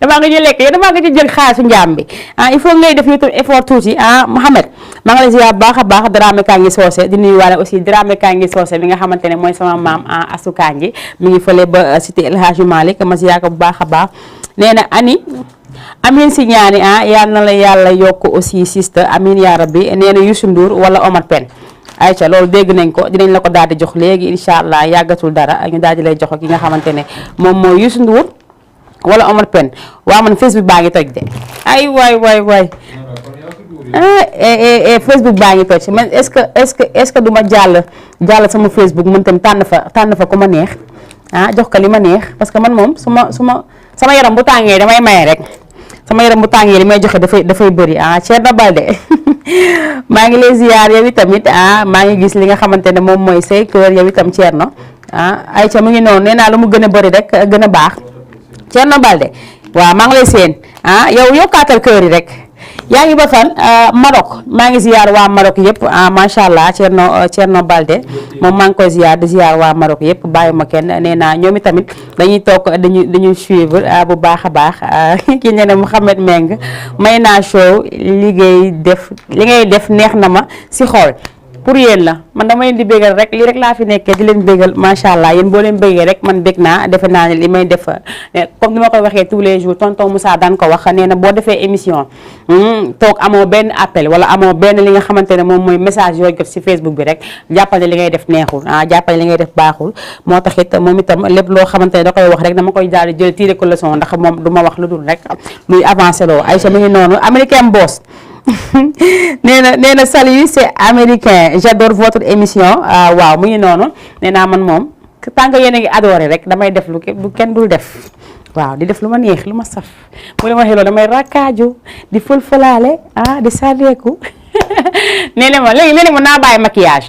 damaa nga ñu lekk yow damaa nga ci jël xaalisu njaam bi il faut ngay def yow tam effort tuuti Mohamed maa ngi lay ziar bu baax a baax Dramé kaa ngi soose di nuyu waale aussi Dramé kaa ngi soose bi nga xamante ne mooy sama maam Asu Kanji mi ngi fële ba cité El Hadji Malick ma ziar ko bu baax a baax nee na amin si ñaani yal na la yàlla yokk aussi siste amin yaa rabbi nee na Youssou Ndour wala Omar Pène Aïcha loolu dégg nañ ko dinañ la ko daal di jox léegi incha allah yàggatul dara ñu daal di lay jox ki nga xamante ne moom mooy Youssou Ndour wala Omar Pène waaw man Facebook baa ngi toj de ay waay Facebook baa ngi toj man est-ce que du ma jàll sama Facebook man tam tànn fa ku ma neex jox ko li ma neex parce que man moom sama yaram bu tàngee damay maye rek sama yaram bu tàngee li may joxe dafay bëri Thierno Balde maa ngi lay ziar yow itamit maa ngi gis li nga xamante ne moom mooy say kër yow itam Thierno Aïcha mu ngi noonu nee naa lu mu gën a bëri rek gën a baax Thierno Balde waaw maa ngi lay seen yow yokkaatal kër yi rek yaa ngi ba fan Maroc maa ngi ziar waa Maroc yëpp macha allah Thierno Balde moom maa ngi koy ziar di ziar waa Maroc yëpp bàyyi ma kenn nee naa ñoom itamit dañuy toog dañuy suivre bu baax a baax kii nee na Mouhamed Meng may naa show li ngay def neex na ma si xool pour yéen la man dama leen di bégal rek lii rek laa fi nekkee di leen bégal macha allah yéen boo leen bégee rek man bég naa defe naa ne li may def comme ni ma koy waxee tous les jours tonton Moussa daan ko wax nee na boo defee émission toog amoo benn appel wala amoo benn li nga xamante ne moom mooy message yooyu jot si Facebook bi rek jàppale li ngay def neexul jàppale li ngay def baaxul moo tax it moom itam lépp loo xamante ne da koy wax rek dama koy daal di jël tiré ko leçon ndax moom du ma wax lu dul rek luy avancé loo Aïcha mi ngi noonu américain boss nee na salut c'est américain j'adore votre émission waaw mu ngi noonu nee naa man moom tant que yéen a ngi adoré rek damay def lu kenn dul def waaw di def lu ma neex lu ma saf bu la ma xeloo damay rakkaaju di fël-fëlaale di sàrdeeku nee na ma léegi ma naa bàyyi maquillage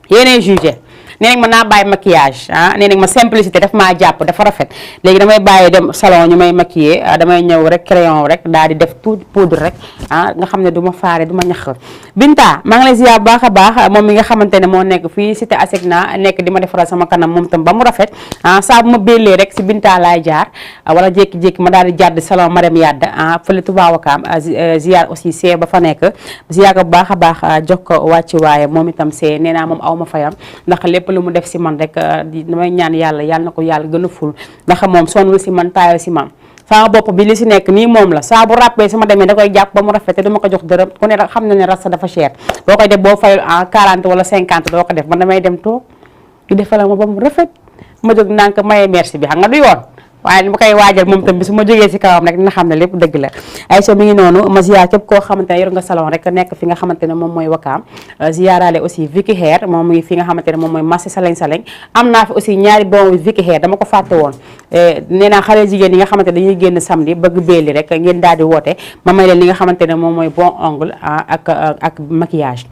yéenay jugé nee nañ ma naa bàyyi maquillage nee nañ ma simplicité daf maa jàpp dafa rafet léegi damay bàyyi dem salon ñu may maquiller damay ñëw rek crayon rek daal di def tout poudre rek nga xam ne du ma faare du ma ñax Binta maa ngi lay ziar bu baax a baax moom mi nga xamante ne moo nekk fii cité Asegna nekk di ma defaral sama kanam moom tam ba mu rafet saa bu ma bellee rek si Binta laay jaar wala jékki-jékki ma daal di jàdd salon Marème Yadda fële Touba Wakaam ziar aussi see ba fa nekk ziar ko bu baax a baax jox ko wàcc waaye moom itam see nee naa moom aw ma fayam ndax lépp lu mu def si man rek damay ñaan yàlla na ko yàlla gën a ful ndax moom sonwul si man taayal si man sama bopp bi li si nekk nii moom la saa bu ràppee sama demee da koy jàpp ba mu rafet te duma ko jox dërëm ku ne xam na ne rasta dafa cher boo koy def boo fayul en 40 wala 50 doo ko def man damay dem toog di defal ma ba mu rafet ma jóg ndànk maye merci bi xam nga du yoon waaye li ma koy waajal moom tam bi su ma jógee si kawam rek dina xam ne lépp dëgg la Aïcha mi ngi noonu ma ziar képp koo xamante ne yor nga salon rek nekk fi nga xamante ne moom mooy Wakaam ziarale aussi Vicky Hair moom muy fi nga xamante ne moom mooy marché Saleng am naa fi aussi ñaari bon Vicky Hair dama ko fàtte woon nee naa xale jigéen yi nga xamante ne dañuy génn samedi bëgg beeli rek ngeen daal di woote ma may leen li nga xamante ne moom mooy bon ongle ak maquillage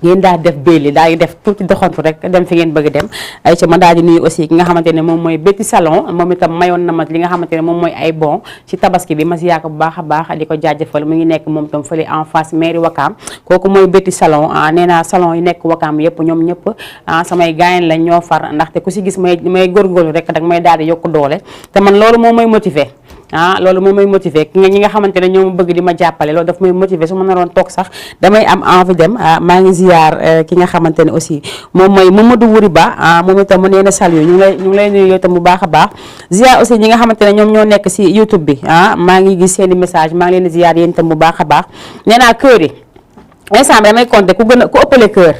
ngeen daal def béli daal di def tuuti doxantu rek dem fi ngeen bëgg dem Aïcha ma daal di nuyu aussi ki nga xamante ne moom mooy Betty Salon moom itam mayoon na ma li nga xamante ne moom mooy ay bon ci tabaski bi ma si yaaka bu baax a baax di ko jaajëfal mu ngi nekk moom itam fële en face mairie Wakaam kooku mooy Betty Salon nee naa salon yi nekk Wakaam yëpp ñoom ñëpp samay gaayen lañ ñoo far ndaxte ku si gis may góorgóorlu rek dag may daal di yokk doole te man loolu moo may motiver loolu moom may motiver ñi nga xamante ne ñoo bëgg di ma jàppale loolu daf may motiver su ma naroon toog sax damay am envie dem maa ngi ziar ki nga xamante ne aussi moom mooy Mamadou Wuri Ba moom itam mu nee na salut ñu ngi lay nuyu yow itam bu baax a baax ziar aussi ñi nga xamante ne ñoom ñoo nekk si YouTube bi maa ngi gis seeni message maa ngi leen di ziar yéen itam bu baax a baax nee naa kër yi instant bi damay compter ku ëppale kër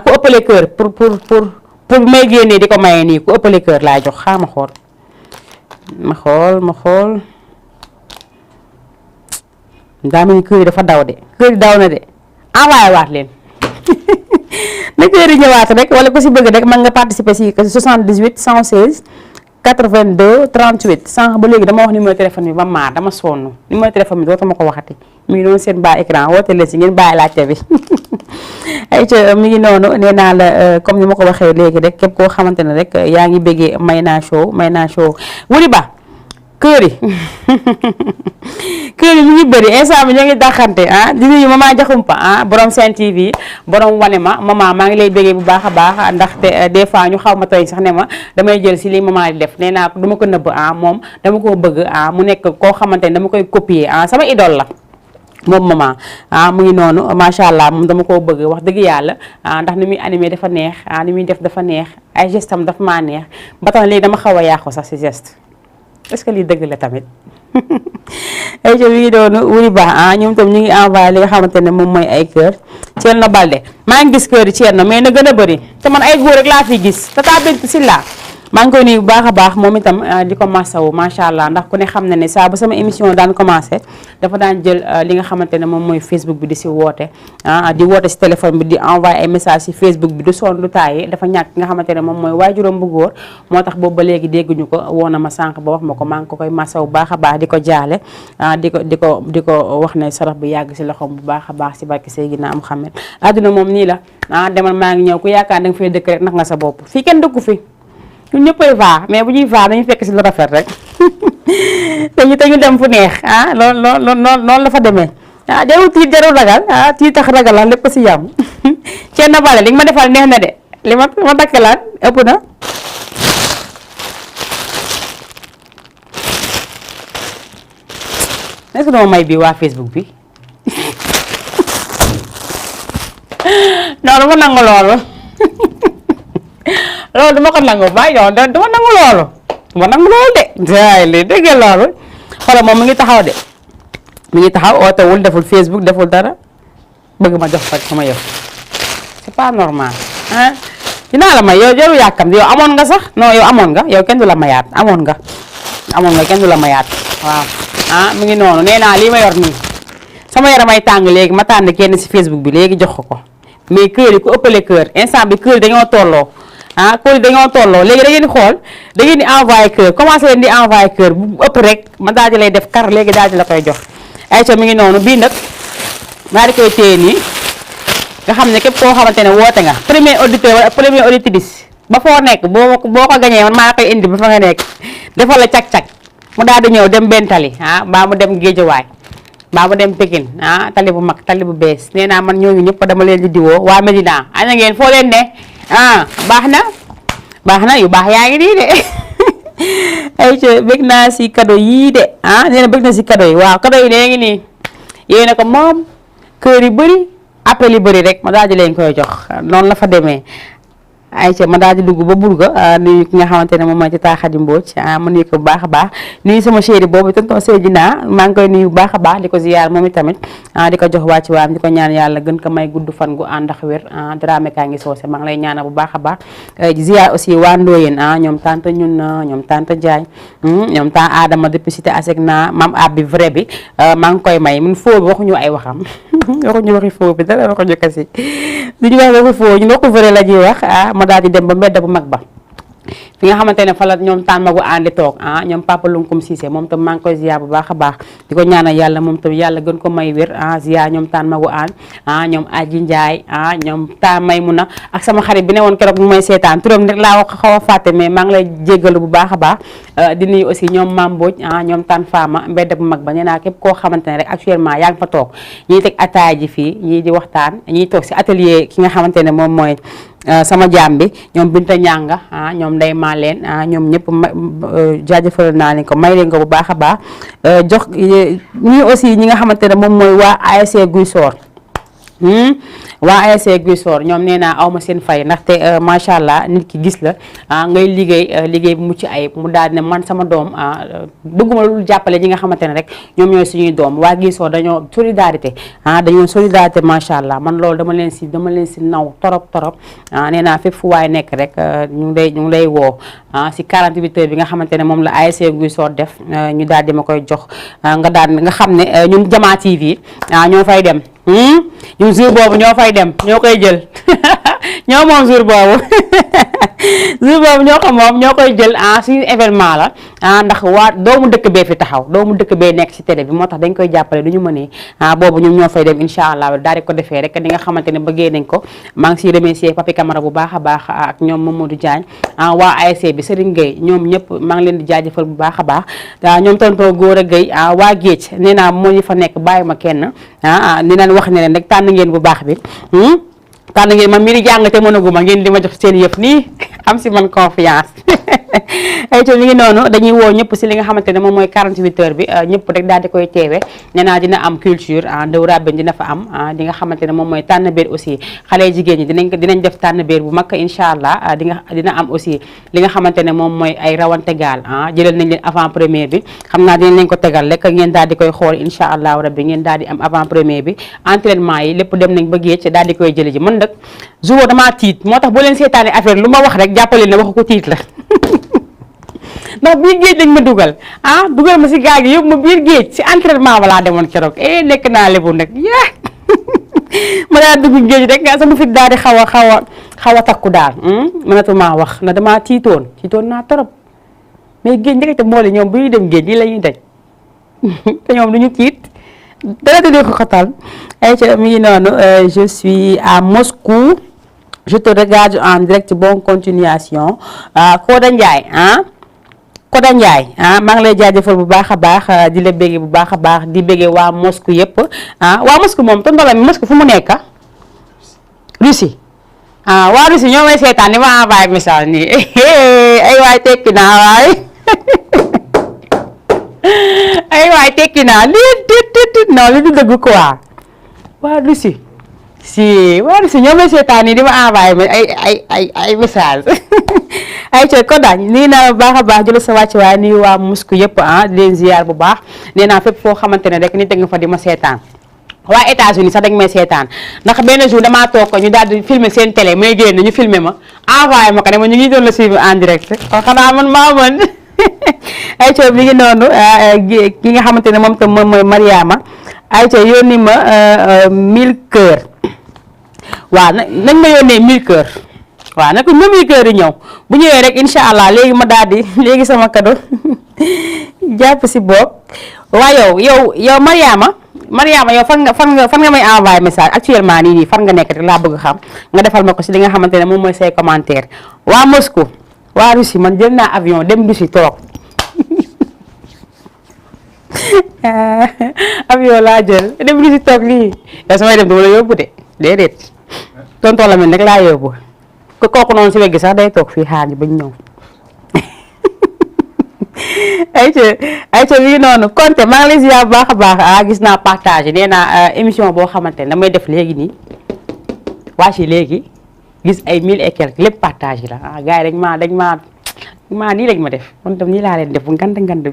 ku ëppale kër pour may génnee di ko maye nii ku ëppale kër laa jox xaama xool ma xool daa mel ni kër yi dafa daw de kër yi daw na de envoyé waat leen na kër yi ñëwaat rek wala ku si bëgg rek mën nga participer si 78 116 82 38 sànq ba léegi dama wax numéro téléphone bi ba maar dama sonn numéro téléphone bi dootuma ko waxati mi ngi doon seen baa écran woote leen si ngeen bàyyi laajte bi Aïcha mi ngi noonu nee naa la comme ni ma ko waxee léegi rek képp koo xamante ne rek yaa ngi bëggee Mayna Show Wuri Ba kër yi mi ngi bëri instant bi ñoo ngi daxante di nuyu maman Jaxumpa borom Sen TV borom wane ma maman maa ngi lay bëggee bu baax a baax ndaxte des fois ñu xaw ma tooñ sax ne ma damay jël si li maman di def nee naa du ma ko nëbb moom dama koo bëgg mu nekk koo xamante ne dama koy copier sama idole la moom maman mu ngi noonu macha allah moom dama koo bëgg wax dëgg yàlla ndax ni muy animé dafa neex ni muy def dafa neex ay geste am dafa maa neex ba tax léegi dama xaw a yàqu sax si geste est-ce que lii dëgg la tamit ay mi ngi doonu Wuri Ba ñoom tam ñu ngi envoyé li nga xamante ne moom mooy ay kër Thierno Balde maa ngi gis kër yi Thierno mais na gën a bëri te man ay góor rek laa fi gis Tata Bintou Silla maa ngi koy nuyu bu baax a baax moom itam di ko masawu macha allah ndax ku ne xam na ne saa bu sama émission daan commencé dafa daan jël li nga xamante ne moom mooy Facebook bi di si woote di woote si téléphone bi di envoyé ay message si Facebook bi du sonn du taayi dafa ñàkk nga xamante ne moom mooy waajuram bu góor moo tax boobu ba léegi dégguñu ko woo na ma sànq ba wax ma ko maa ngi ko koy masawu bu baax a baax di ko jaale di ko wax ne sarax bu yàgg si loxoom bu baax a baax si barke Seydina Muhammad àdduna moom nii la demal maa ngi ñëw ku yaakaar da nga fay dëkk rek nax nga sa bopp fii kenn dëkku fi ñun ñëppay vaa mais bu ñuy vaa dañuy fekk si lu rafet rek te ñu dem fu neex loolu la fa demee jarul tiit jarul ragal tiit tax ragal la lépp si yam ceen na bale li nga ma defal neex na de li ma dakkalaan ëpp na est-ce que dama may bii waa Facebook bi non dama nangu loolu loolu dama ko nangu ba yow dama nangu loolu de jaay li dégg loolu xoolal moom mi ngi taxaw de mi ngi taxaw ootewul deful Facebook deful dara bëgg ma jox fa sama yëf c'est pas normal dinaa la may yow jarul yàkkam yow amoon nga sax non yow amoon nga yow kenn du la mayaat amoon nga kenn du la mayaat waaw mi ngi noonu nee naa lii ma yor nii sama yaramay tàng léegi ma tànn kenn si Facebook bi léegi jox ko mais kër yi ku ëppale kër instant bi kër yi dañoo tolloo kër yi dañoo tolloo léegi da ngeen di xool da ngeen di envoyé kër commencé leen di envoyé kër bu ëpp rek ma daal di lay def kar léegi daal di la koy jox ayca mi ngi noonu bii nag maa di koy téye nii nga xam ne képp koo xamante ne woote nga premier auditeur wala premier auditrice ba foo nekk boo ko gañee man maa koy indi ba fa nga nekk defal la cag-cag mu daal di ñëw dem Bentali mbaa mu dem Géejawaay mbaa mu dem Pikine tali bu mag tali bu bees nee naa man ñooñu ñëpp dama leen di diwoo waa Medina ana ngeen foo leen ne baax na yu baax yaa ngi nii de ayca bëgg naa si cadeau yii de nee na bëgg na si cadeau yi waaw cadeau yi nee ngi nii yéen a ko moom kër yi bëri appel yi bëri rek ma daal di leen koy jox noonu la fa demee ayca ma daal di dugg ba Bourga nuyu ki nga xamante ne moom mooy ci Xadi Mbodj ma nuyu ko bu baax a baax nuyu sama chéri boobu tonton Seydina maa ngi koy nuyu bu baax a baax di ko ziyaar moom itamit di ko jox wàcc waam di ko ñaan yàlla gën ko may gudd fan gu ànd ak wér Dramé kaa ngi soose maa ngi lay ñaanal bu baax a baax ziyaar aussi waa Ndoyeen ñoom tante ñun ñoom tante Ndiaye ñoom tante Adama depuis cité Asegna mam ab bi vrai bi maa ngi koy may mun foo bi waxuñu ay waxam waxuñu waxi foo bi dara waxuñu kasi li ñu wax waxi foo ñu waxu vrai la ñuy wax ma daal di dem ba mbedd bu mag ba fi nga xamante ne fa la ñoom taan magu àndi toog ñoom Papa Lunkum Cissé moom tam maa ngi koy ziar bu baax a baax di ko ñaanal yàlla moom tam yàlla gën ko may wér ziar ñoom taan magu ànd ñoom Aji Ndiaye ñoom taan may mun a ak sama xarit bi ne woon keroog mu may seetaan turam rek laa wax xaw a fàtte mais maa ngi lay jéggalu bu baax a baax di nuyu aussi ñoom Mam Mbodj ñoom taan Fama mbedd bu mag ba nee naa képp koo xamante ne rek actuellement yaa ngi fa toog ñii teg ataaya ji fii ñii di waxtaan ñii toog si atelier ki nga xamante ne moom mooy sama jaam bi ñoom Binta Ñanga ñoom Ndey Maleen ñoom ñëpp jaajëfal naa leen ko may leen ko bu baax a baax jox ñii aussi ñi nga xamante ne moom mooy waa ASC Guy Soor waa ASC Guy Soor ñoom nee naa awma seen fay ndaxte macha allah nit ki gis la ngay liggéey bu mucc ayib mu daal ne man sama doom bëgguma lu jàppale ñi nga xamante ne rek ñoom ñooy suñuy doom waa Guy Soor dañoo solidarité macha allah man loolu dama leen si naw torop nee naa fépp fu waay nekk rek ñu ngi lay woo si 48 heures bi nga xamante ne moom la ASC Guy Soor def ñu daal di ma koy jox nga xam ne ñun Jama TV ñoo fay dem ñun jour boobu ñoo fay dem ñoo koy jël ñoo moom jour boobu ñoo ko moom ñoo koy jël suñu événement la ndax waa doomu dëkk bee fi taxaw doomu dëkk bee nekk ci télé bi moo tax dañ koy jàppale du ñu mënee boobu ñun ñoo fay dem incha allah daal di ko defee rek ni nga xamante ne bëggee nañ ko maa ngi siy remercier Papi Camara bu baax a baax ak ñoom Mamadou Diagne waa ASC bi Serigne Gueye ñoom ñëpp maa ngi leen di jaajëfal bu baax a baax ñoom tonton Góor a Gueye waa Géej nee naa moo ñu fa nekk bàyyi ma kenn ni leen wax ne leen rek tànn ngeen bu baax bi tànn ngeen man mii di jàng te mënaguma ngeen di ma jox seen yëf nii am si man confiance ay to mi ngi noonu dañuy woo ñëpp si li nga xamante ne moom mooy 48 heures bi ñëpp rek daal di koy teewe nee naa dina am culture Ndew Rabène dina fa am di nga xamante ne moom mooy tànn béer aussi xale jigéen ñi dinañ def tànn béer bu mag incha allah dina am aussi li nga xamante ne moom mooy ay rawante gaal jëlal nañ leen avant première bi xam naa dinañ leen ko tegal rek ngeen daal di koy xool incha allah rabbi ngeen daal di am avant première bi entraînement yi lépp dem nañ ba géej daal di koy jële ji man nag jour damaa tiit moo tax boo leen seetaane affaire lu ma wax rek jàppale ne waxu ko tiit la ndax biir géej lañ ma dugal dugal ma si gaal gi yóbbu ma biir géej si entraînement balaa demoon keroog nekk naa lebu nag ma daal dugg géej rek sama fit daal di xaw a takku daal mënatuma wax na damaa tiitoon naa torop mais géej ndekete moole ñoom bu ñuy dem géej lii la ñuy daj te ñoom duñu tiit dara te ko xotal ay ca mi ngi noonu je suis à Moscou je te regarde en direct bonne continuation Koda Ndiaye Koda Ndiaye maa ngi lay jaajëfal bu baax a baax di la béggee bu baax a baax di béggee waa Moscou yëpp waa Moscou moom tonton la mi Moscou fu mu nekk Russie waa Russie ñoo may seetaan ni ma envoyé message nii ay waay tekki naa waay ay waay tekki naa lii non li du dëgg quoi waa Russie si waa Russie ñoo may seetaan nii di ma envoyé ay message ay ca Koda nii naa baax a baax jël sa wàcc waaye nii waa Moscou yëpp di leen ziar bu baax nee naa fépp foo xamante ne rek nit a nga fa di ma seetaan waa États-Unis sax dañ may seetaan ndax benn jour damaa toog ko ñu daal di filmer seen télé may génn ñu filmer ma envoyé ma ko ne ma ñu ngi doon la suivre en direct kon xanaa man maa mën ay ca mi ngi noonu ki nga xamante ne moom tam moom mooy Mariama ay ca yónni ma 1000 cœurs waaw nañ ma yónnee 1000 cœurs waaw nag ñoom 1000 cœurs yi ñëw bu ñëwee rek incha allah léegi ma daal di léegi sama cadeau jàpp si bopp waaw yow Mariama yow fan nga may envoyé message actuellement nii fan nga nekk rek laa bëgg xam nga defal ma ko si li nga xamante ne moom mooy say commentaire waa Moscou waa Russie man jël naa avion dem Russie toog avion laa jël dem Russie toog lii yow samay dem dama la yóbbu de déedéet tonton la mel rek laa yóbbu kooku noonu si weggi sax day toog fii xaar ji bañ ñëw ayca mi ngi noonu Konté maa ngi lay ziar bu baax a baax gis naa partage nee naa émission boo xamante ne damay def léegi nii waa si léegi gis ay 1000 et quelques lépp partage la gars yi dañ maa nii lañ ma def kon tam nii laa leen def bu ngand bi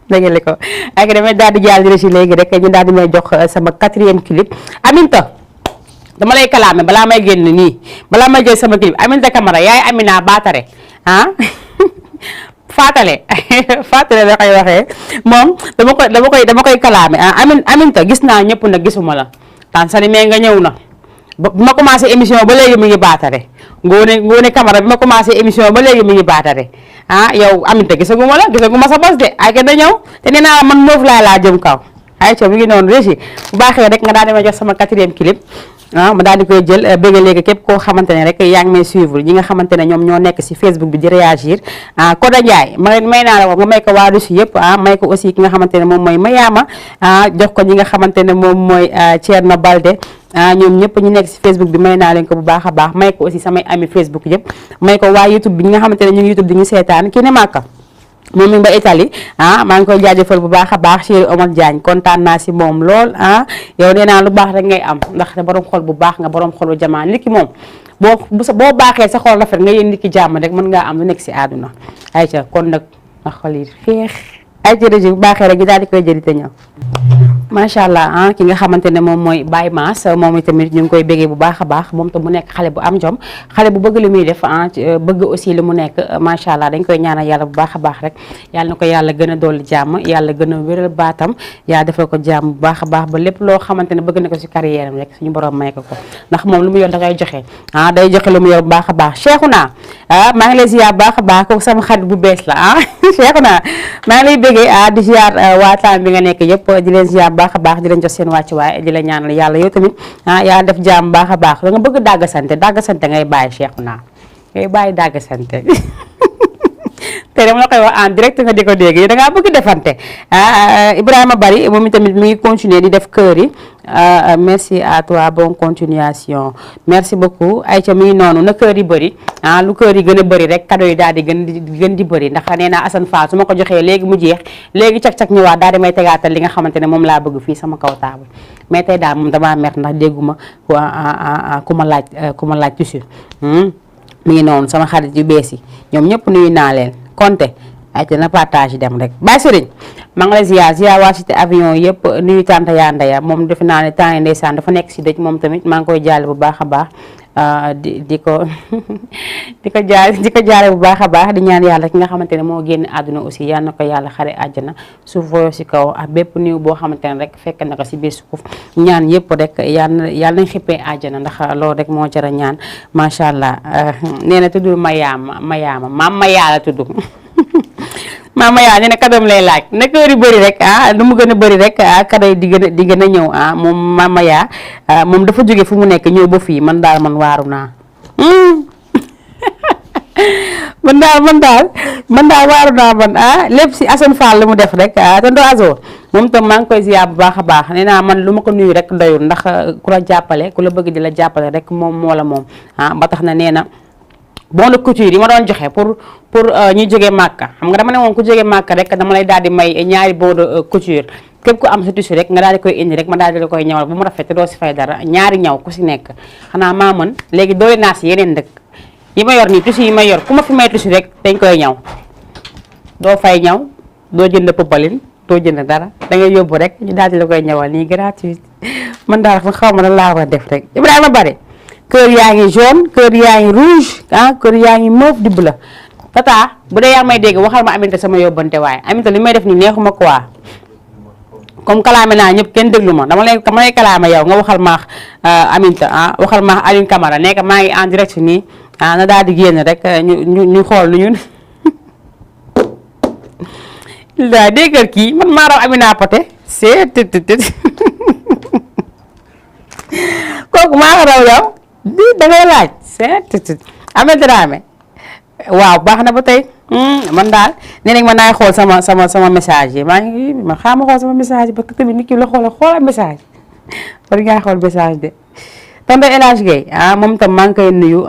dégale ko ak damay daal di jàll si léegi rek ñu daal di may jox sama 4e clip Aminta dama lay kalaame balaa may génn nii balaa may jël sama clip Aminta Camara yaay Amina Batare Fatale la koy waxee moom dama koy kalaame Aminta gis naa ñëpp nag gisuma la tan sani mais nga ñëw na bi ma commencé émission ba léegi mi ngi baatare ngoone Camara bi ma commencé émission ba léegi mi ngi baatare yow Aminta gisaguma sa bos de ay ke da ñëw te nee naa man moofu laa jëm kaw ay co mi ngi noonu régi bu baaxee rek nga daal di ma jox sama 4e clip ma daal di koy jël bëgg léegi képp koo xamante ne rek yaa ngi may suivre ñi nga xamante ne ñoom ñoo nekk si Facebook bi di réagir Koda Ndiaye may naa la ko nga may ko waa Russie yëpp may ko aussi ki nga xamante ne moom mooy Mayama jox ko ñi nga xamante ne moom mooy Thierno Balde ñoom ñëpp ñu nekk si Facebook bi may naa leen ko bu baax a baax may ko aussi samay ami Facebook yëpp may ko waa YouTube bi ñi nga xamante ne ñu ngi YouTube di ñu seetaan kii ne màkka moom mi ba Italie maa ngi koy jaajëfal bu baax a baax Chéri Omar Diagne kontaan naa si moom lool yow nee naa lu baax rek ngay am ndax borom xol bu baax nga borom xol bu jamaan nit ki moom boo baaxee sa xol rafet nga yéen nit ki jàmm rek mën ngaa am lu nekk si àdduna ayca kon nag nga xol yi féex ayca régi bu baaxee rek ñu daal di koy jëli te ñëw macha allah ki nga xamante ne moom mooy Baye Mass moom itamit ñu ngi koy béggee bu baax a baax moom tam mu nekk xale bu am jom xale bu bëgg li muy def bëgg aussi li mu nekk macha allah dañ koy ñaanal yàlla bu baax a baax rek yàlla na ko yàlla gën a dolli jàmm yàlla gën a wéral baatam yàlla defal ko jàmm bu baax a baax ba lépp loo xamante ne bëgg na ko si carrière am rek suñu borom may ko ndax moom lu mu yor da koy joxe day joxe lu mu yor bu baax a baax Cheikhouna maa ngi lay ziar bu baax a baax kooku sama xarit bu bees la Cheikhouna maa ngi lay béggee di ziar waataan bi nga nekk yëpp di leen ziar baax a baax di leen jox seen wàccuwaay di la ñaanal yàlla yow tamit yàlla def jàmm baax a baax da nga bëgg dàggasante ngay bàyyi Cheikhouna ngay bàyyi dàggasante te dama la koy wax en direct nga di ko dégg da ngaa bëgg defante Ibrahima Bari moom itamit mi ngi continuer di def kër yi merci à toi bonne continuation merci beaucoup Aïcha mi ngi noonu na kër yi bëri lu kër yi gën a bëri rek cadeau yi daal di gën di bëri ndax nee naa Assane Fall su ma ko joxee léegi mu jeex léegi cak-cak ñëwaat daal di may tegaatal li nga xamante ne moom laa bëgg fii sama kaw table mais tey daal moom damaa mer ndax dégguma ku ma laaj tissu mi ngi noonu sama xarit yu bees yi ñoom ñëpp nuyu naa leen Konté ay te na partage dem rek Baye Serigne maa ngi lay ziar waa cité avion yëpp nuyu tante Yandaya moom defe naa ne temps yi ndeysaan dafa nekk si dëj moom tamit maa ngi koy jaale bu baax a baax di ko jaale bu baax a baax di ñaan yàlla ki nga xamante ne moo génn àdduna aussi yal na ko yàlla xare àjjana suuf fooyo si kaw ak bépp niw boo xamante ne rek fekk na ko si biir suuf ñaan yëpp rek yàlla nañ xippee àjjana ndax loolu rek moo jara ñaan macha allah nee na tudd Mayaama maam Maya la tudd maama yaa ne kadoom lay laaj na kër yu bëri rek lu mu gën a bëri rek kado yi di gën a ñëw moom maama yaa moom dafa jóge fu mu nekk ñëw ba fii man daal man waaru naa man daal waaru naa man lépp si Assane Fall lu mu def rek tonton Azo moom tam maa ngi koy ziar bu baax a baax nee naa man lu ma ko nuyu rek doyul ndax ku la jàppale ku la bëgg di la jàppale rek moom moo la moom ba tax na nee na bon de couture yi ma doon joxe pour ñuy jógee Màkka xam nga dama ne woon ku jógee Màkka rek dama lay daal di may ñaari bon de couture képp ku am sa tissu rek nga daal di koy indi rek ma daal di la koy ñawal bu mu rafet te doo si fay dara ñaari ñaw ku si nekk xanaa maa mën léegi doole naa si yeneen dëkk yi ma yor nii tissu yi ma yor ku ma fi may tissu rek dañ koy ñaw doo fay ñaw doo jënd pëppalin doo jënd dara da ngay yóbbu rek ñu daal di la koy ñawal nii gratuit man daal ma xaw ma lan laa war a def rek Ibrahima Bare kër yaa ngi jaune kër yaa ngi rouge kër yaa ngi mauve di bleu tata bu dee yaa may dégg waxal ma Aminta sama yóbbante waaye Aminta li may def nii neexuma quoi comme kalaame naa ñëpp kenn déglu ma dama lay kalaame yow nga waxal maax Aminta waxal maax Aline Camara nekk maa ngi en direct nii na daal di génn rek ñu xool lu ñun daa déggal kii man maa raw Amina Poté c'est kooku maa raw yow da ngay laaj c'est Ameth Dramé waaw baax na ba tey man daal nee nañ ma naay xool sama message yi maa ngi man xaama xool sama message yi parce que tamit nit ki la xoolal message war ngaa xool message de tonton El Hadj Gueye moom itam maa ngi koy nuyu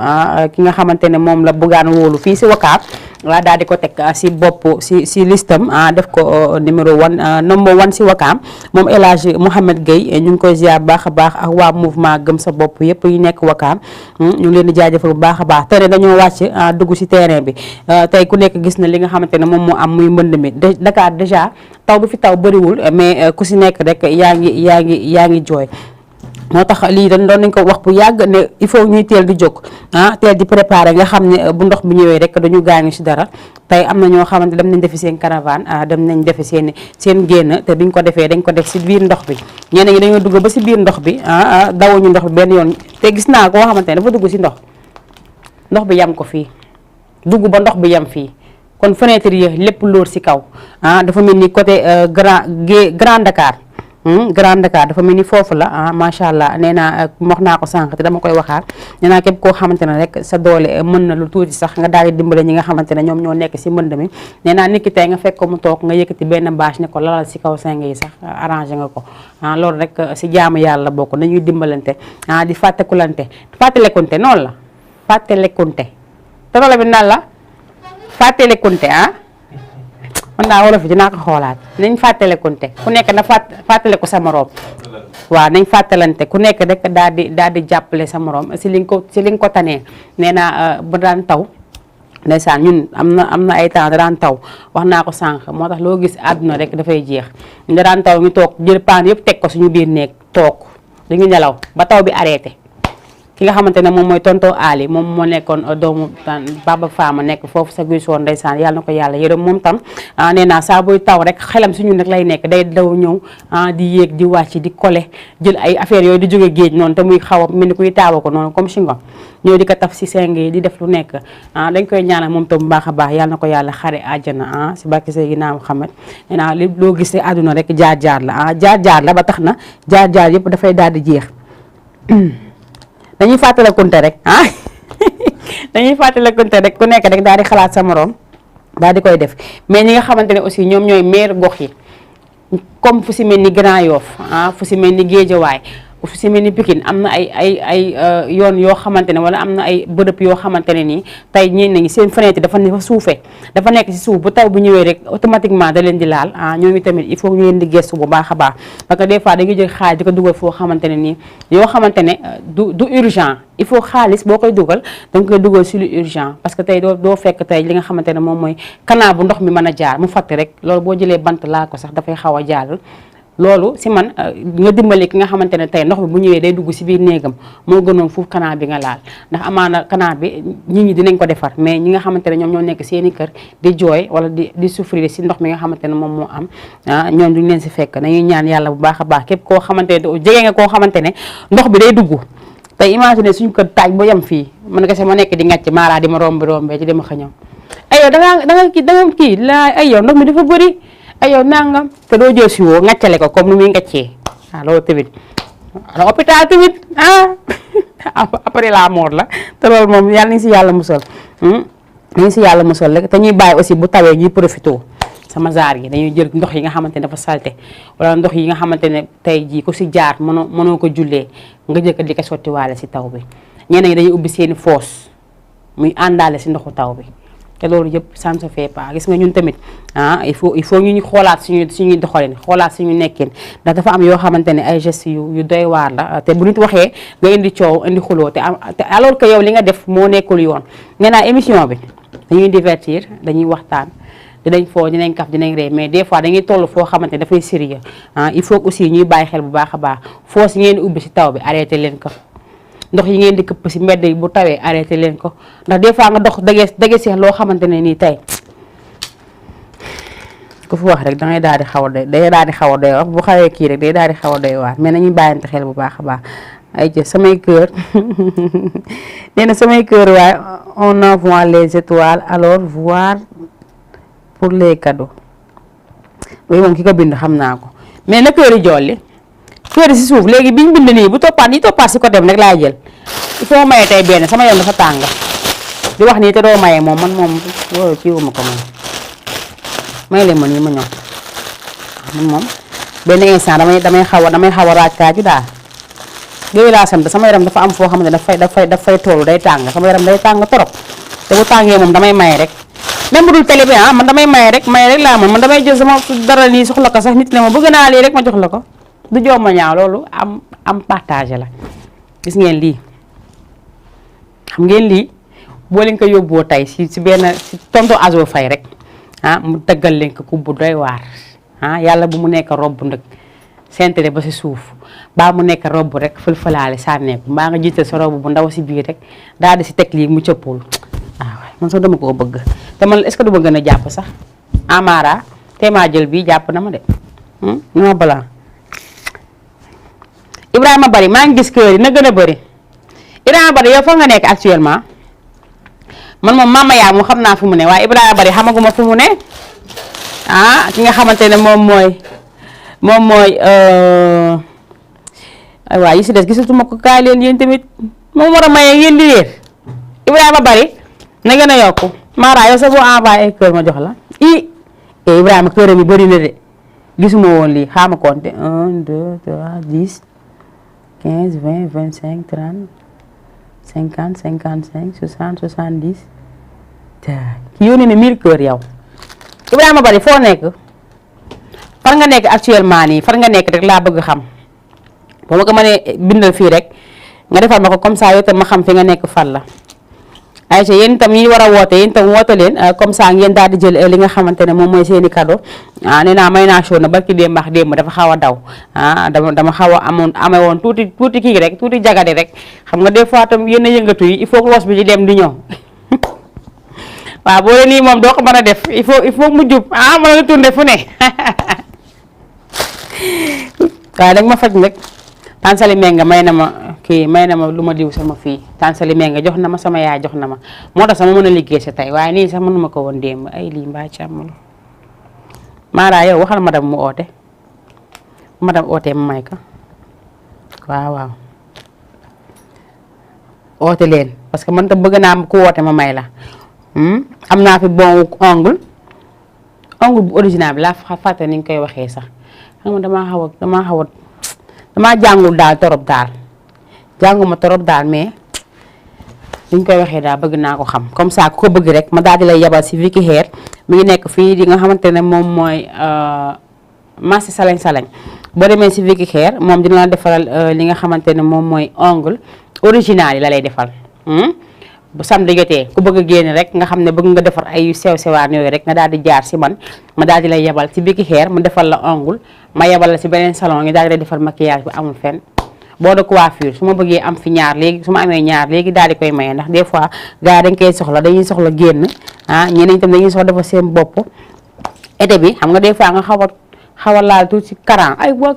ki nga xamante ne moom la bëggaan wóolu fii si Wakaam waaw daal di ko teg si bopp si listam def ko numéro 1 number 1 si Wakaam moom El Hadj Mouhamed Gueye ñu ngi koy ziar baax a baax ak waa mouvement gëm sa bopp yëpp yi nekk Wakaam ñu ngi leen di jaajëfal bu baax a baax tey dañoo wàcc dugg si terrain bi tey ku nekk gis na li nga xamante ne moom moo am muy mbënd mi Dakar déjà taw bi fi taw bëriwul mais ku si nekk rek yaa ngi jooy. moo tax lii doon nañ ko wax bu yàgg ne il faut ñuy teel di jóg teel di préparer nga xam ne bu ndox bi ñëwee rek dañu gaañu si dara tey am na ñoo xamante dem nañ defi seen caravane dem nañ defi seen génn te biñ ko defee dañ ko def si biir ndox bi ñeneen ñi dañoo dugg ba si biir ndox bi dawuñu ndox bi benn yoon te gis naa koo xamante ne dafa dugg si ndox bi yam ko fii dugg ba ndox bi yam fii kon fenêtre yi lépp lóor si kaw dafa mel ni côté Grand Dakar Grand Dakar dafa mel ni foofu la macha allah nee naa wax naa ko sànq te dama koy waxaat nee naa képp koo xamante ne rek sa doole mën na lu tuuti sax nga daal di dimbale ñi nga xamante ne ñoom ñoo nekk si mbënd mi nee naa nit ki tey nga fekk ko mu toog nga yëkkati benn bâche ne ko lalal si kaw seng yi sax arrangé nga ko loolu rek si jaamu yàlla bokk nañuy dimbalante di fàttalekunte noonu la fàttalekunte te loolu bi nan la fàttalekunte man daa wolof yi dinaa ko xoolaat nañ fàttalekunte ku nekk na fàttale ko sa morom waaw nañ fàttalante ku nekk rek daal di jàppale sa morom si li nga ko tanee nee naa ba daan taw ndeysaan ñun am na ay temps da daan taw wax naa ko sànq moo tax loo gis àdduna rek dafay jeex ñu da daan taw ñu toog jël paan yëpp teg ko suñu biir néeg toog dañu nelaw ba taw bi arrêté ki nga xamante ne moom mooy tonton Ali moom moo nekkoon doomu Baba Fama nekk foofu sa guy soon ndeysaan yàlla na ko yàlla yërëm moom tam nee naa saa buy taw rek xelam suñu nag lay nekk day daw ñëw di yéeg di wàcc di kole jël ay affaires yooyu di jóge géej noonu te muy xaw a mel ni kuy taawa ko noonu comme chingom ñëw di ko taf si seng yi di def lu nekk dañ koy ñaanal moom tam bu baax a baax yàlla na ko yàlla xare àjjana si barke Seydina Muhammad nee naa li loo gis si àdduna rek jaar-jaar la jaar-jaar la ba tax na jaar-jaar yëpp dafay daal di jeex dañuy fàttalekunte rek dañuy fàttalekunte rek ku nekk rek daal di xalaat sa morom daal di koy def mais ñi nga xamante ne aussi ñoom ñooy maire gox yi comme fu si mel ni Grand Yoff fu si mel ni Guédiawaye fu si mel ni Pikine am na ay yoon yoo xamante ne wala am na ay bërëb yoo xamante ne nii tey ñeen nañu seen fenêtre dafa suufee dafa nekk si suuf bu taw bu ñëwee rek automatiquement da leen di laal ñooñu tamit il faut ñu leen di gëstu bu baax a baax parce que des fois dañuy jël xaalis di ko dugal foo xamante ne nii yoo xamante ne du urgent il faut xaalis boo koy dugal da nga koy dugal si lu urgent parce que tey doo fekk tey li nga xamante ne moom mooy canal bu ndox mi mën a jaar mu fatt rek loolu boo jëlee bant laa ko sax dafay xaw a jàll loolu si man nga dimbali ki nga xamante ne tey ndox bi bu ñëwee day dugg si biir néegam moo gënoon foofu canal bi nga laal ndax amaana canal bi nit ñi dinañ ko defar mais ñi nga xamante ne ñoom ñoo nekk seeni kër di jooy wala di souffrir si ndox mi nga xamante ne moom moo am ñoom duñ leen si fekk dañuy ñaan yàlla bu baax a baax képp koo xamante ne jege nga koo xamante ne ndox bi day dugg tey imagine suñu kër taaj boo yem fii mën nga ma nekk di ngàcc maaraa di ma rombee ci dama xëñëw ay yow da nga kii la ay yow ndox mi dafa bëri ay yow nangam te doo jël si woo ngàccale ko comme ni muy ngàccee loolu tamit hôpital tamit après la mort la te loolu moom yàlla nañ si yàlla musal nañ si yàlla musal rek te ñuy bàyyi aussi bu tawee ñuy profité sama zaar yi dañuy jël ndox yi nga xamante ne dafa salte wala ndox yi nga xamante ne tey jii ko si jaar mënoo ko jullee nga jëkk di ko sottiwaale si taw bi ñeneen ñi dañuy ubbi seeni foos muy àndaale si ndoxu taw bi te loolu yëpp ça ne se fait pas gis nga ñun tamit il faut ñu xoolaat suñuy doxalin xoolaat suñu nekkin ndax dafa am yoo xamante ne ay gestes yu doy waar la te bu nit waxee nga indi coow indi xuloo te alors que yow li nga def moo nekkul yoon nee naa émission bi dañuy divertir dañuy waxtaan dinañ foo dinañ kaf dinañ rey mais des fois dañuy toll foo xamante ne dafay sérieux il faut aussi ñuy bàyyi xel bu baax a baax foos yi ngeen di ubbi si taw bi arrêté leen ko ndox yi ngeen di këpp si mbedd yi bu tawee arrêté leen ko ndax des fois nga dox dage seex loo xamante ne nii tey ku fi wax rek dangay daal di xaw a doy day daal di xaw a doy wax bu xawee kii rek day daal di xaw a doy waar mais nañuy bàyyante xel bu baax a baax ay jë samay kër nee na samay kër waaye on envoie les étoiles alors voir pour les cadeaux loolu moom ki ko bind xam naa ko mais na kër yi jolli kër yi si suuf léegi biñ bind nii bu toppaat yi toppaat si côté bi rek laay jël il faut maye tey benn sama yoon dafa tàng di wax nii te doo maye moom man moom loolu kiiwuma ko moom may leen ma nii ma ñëw man moom benn instant damay xaw a raaj kaaju daal yooyu laa sant sama yaram dafa am foo xam ne dafay toolu day tàng sama yaram day tàng torop te bu tàngee moom damay maye rek même bu dul télé bi man damay maye rek laa man damay jël sama dara nii soxla ko sax nit ne ma bëgg naa lii rek ma jox la ko du joom ma ñaaw loolu am partage la gis ngeen lii xam ngeen lii boo leen ko yóbboo tey si benn si tonto Azo Faye rek mu tëggal leen ko kubbu doy waar yàlla bu mu nekk robb ndëg sentere ba si suuf baa mu nekk robb rek fël-fëlaale sànneeku mbaa nga jiital sa robb bu ndaw si biir rek daal di si teg lii mu cëppul waaw man sax dama koo bëgg te man est-ce que du ma gën a jàpp sax Amara te maa jël bii jàpp na ma de non blanc Ibrahima Bari maa ngi gis kër yi na gën a bëri Ibrahima Bari yow fa nga nekk actuellement man moom mama yaa mu xam naa fu mu ne waaye Ibrahima Bari xamaguma fu mu ne ki nga xamante ne moom mooy ay waa yi si des gisatuma ko kaay leen yéen tamit moom war a maye yéen di leer Ibrahima Bari na gën a yokku Mara yow sa boo envoyé ay kër ma jox la Ibrahima këram yi bëri na de gisuma woon lii xaama compter 1 2 3 10 15 20 25 30 50 55 60 70 ki yónnee ne 1000 kër yow Ibrahima Bari foo nekk far nga nekk actuellement nii far nga nekk rek laa bëgg xam boo ma ko mënee bindal fii rek nga defal ma ko comme ça yow tam ma xam fi nga nekk fan la ayca yéen itam ñi war a woote yéen itam woote leen comme ça ngeen daal di jël li nga xamante ne moom mooy seeni cadeau nee naa may naa show na barki démb ak démb dafa xaw a daw dama xaw a amee woon tuuti kii rek tuuti jagadi rek xam nga des fois tam yenn yëngatu yi il faut que loos bi di dem di ñëw waaw boo leen nii moom doo ko mën a def il faut mu jub mën na tourner fu ne waaw dag ma faj nag Tansali Menga may na ma lu ma diw sama fii Tansali Menga jox na ma sama yaay jox na ma moo tax sama mën a liggéey sa tey waaye nii sax mënuma ko woon démb ay lii mbaa càmmalo Mara yow waxal madame mu oote madame oote ma may ko waaw oote leen parce que man tam bëgg naa ku woote ma may la am naa fi bon ongle bu original bi laa fàtte ni ñu koy waxee sax xam nga damaa jàngul daal torop daal jànguma torop daal mais liñ koy waxee daal bëgg naa ko xam comme ça ku ko bëgg rek ma daal di lay yabal si Vicky Hair mi ngi nekk fii di nga xamante ne moom mooy marché Salañ boo demee si Vicky Hair moom dina la defaral li nga xamante ne moom mooy ongle original yi la lay defal bu samedi jotee ku bëgg a génn rek nga xam ne bëgg nga defar ay sew-sewaan yooyu rek nga daal di jaar si man ma daal di lay yebal si Vicky Hair mu defal la ongle ma yebal la si beneen salon ñu daal di lay defal maquillage bu amul fenn boo de coiffure su ma bëggee am fi ñaar léegi su ma amee ñaar léegi daal di koy maye ndax des fois gars dañ koy soxla dañuy soxla génn ñeneen itam dañuy soxla defar seen bopp été bi xam nga des fois nga xaw a laal tuuti si karan ay waa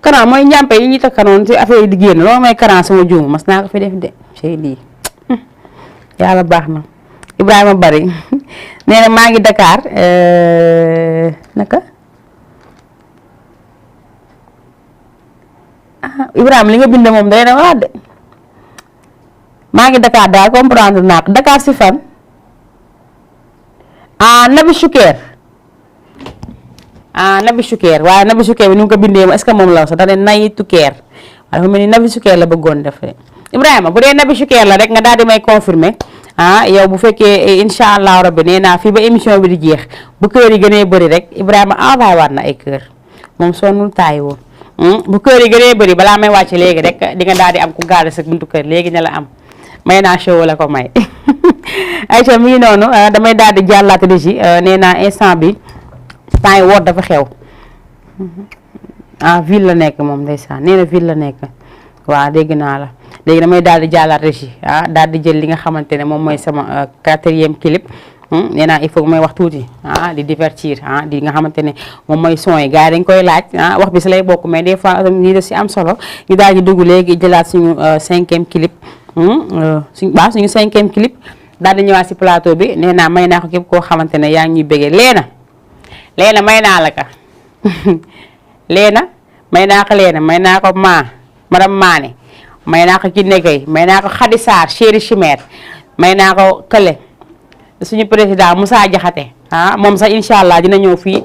karan mooy njàmpe yi ñuy takkanoon si affaire yi di génn loolu mooy karan sama juum mas naa ko fi def de cey lii yàlla baax na Ibrahima Bari nee na maa ngi Dakar naka Ibrahima li nga bind moom day na waa de maa ngi Dakar daal comprendre naa ko Dakar si fan Nabi Choucair Nabi Choucair waaye Nabi Choucair bi ni mu ko bindee est-ce que moom la sax da ne Nayi Choucair waaye dafa mel ni Nabi Choucair la bëggoon def Ibrahima bu dee Nabi Choucair la rek nga daal di may confirmer yow bu fekkee incha allah rabbi nee naa fii ba émission bi di jeex bu kër yi gënee bëri rek Ibrahima envoyé waat na ay kër moom sonnul taay woon bu kër yi gënee bëri balaa may wàcc léegi rek di nga daal di am ku gaale sa buntu kër léegi ne la am may naa show la ko may ayca mi ngi noonu damay daal di jàllaat régi nee naa instant bi temps yi woor dafa xew ville la nekk moom ndeysaan nee na ville la nekk waaw dégg naa la léegi damay daal di jàllaat régi daal di jël li nga xamante ne moom mooy sama 4e clip nee naa il faut que may wax tuuti di divertir di nga xamante ne moom mooy son yi gars yi dañ koy laaj wax bi si lay bokk mais des fois nii da si am solo ñu daal di dugg léegi jëlaat suñu 5e clip suñu 5e clip daal di ñëwaat si plateau bi nee naa may naa ko képp koo xamante ne yaa ngi ñuy bëggee leena may naa la ka leena may naa ko leena may naa ko madame Mané may naa ko Kiné Gueye may naa ko Khady Sarr chéri chimère may naa ko kële suñu président Moussa Diakhaté moom sax incha allah dina ñëw fii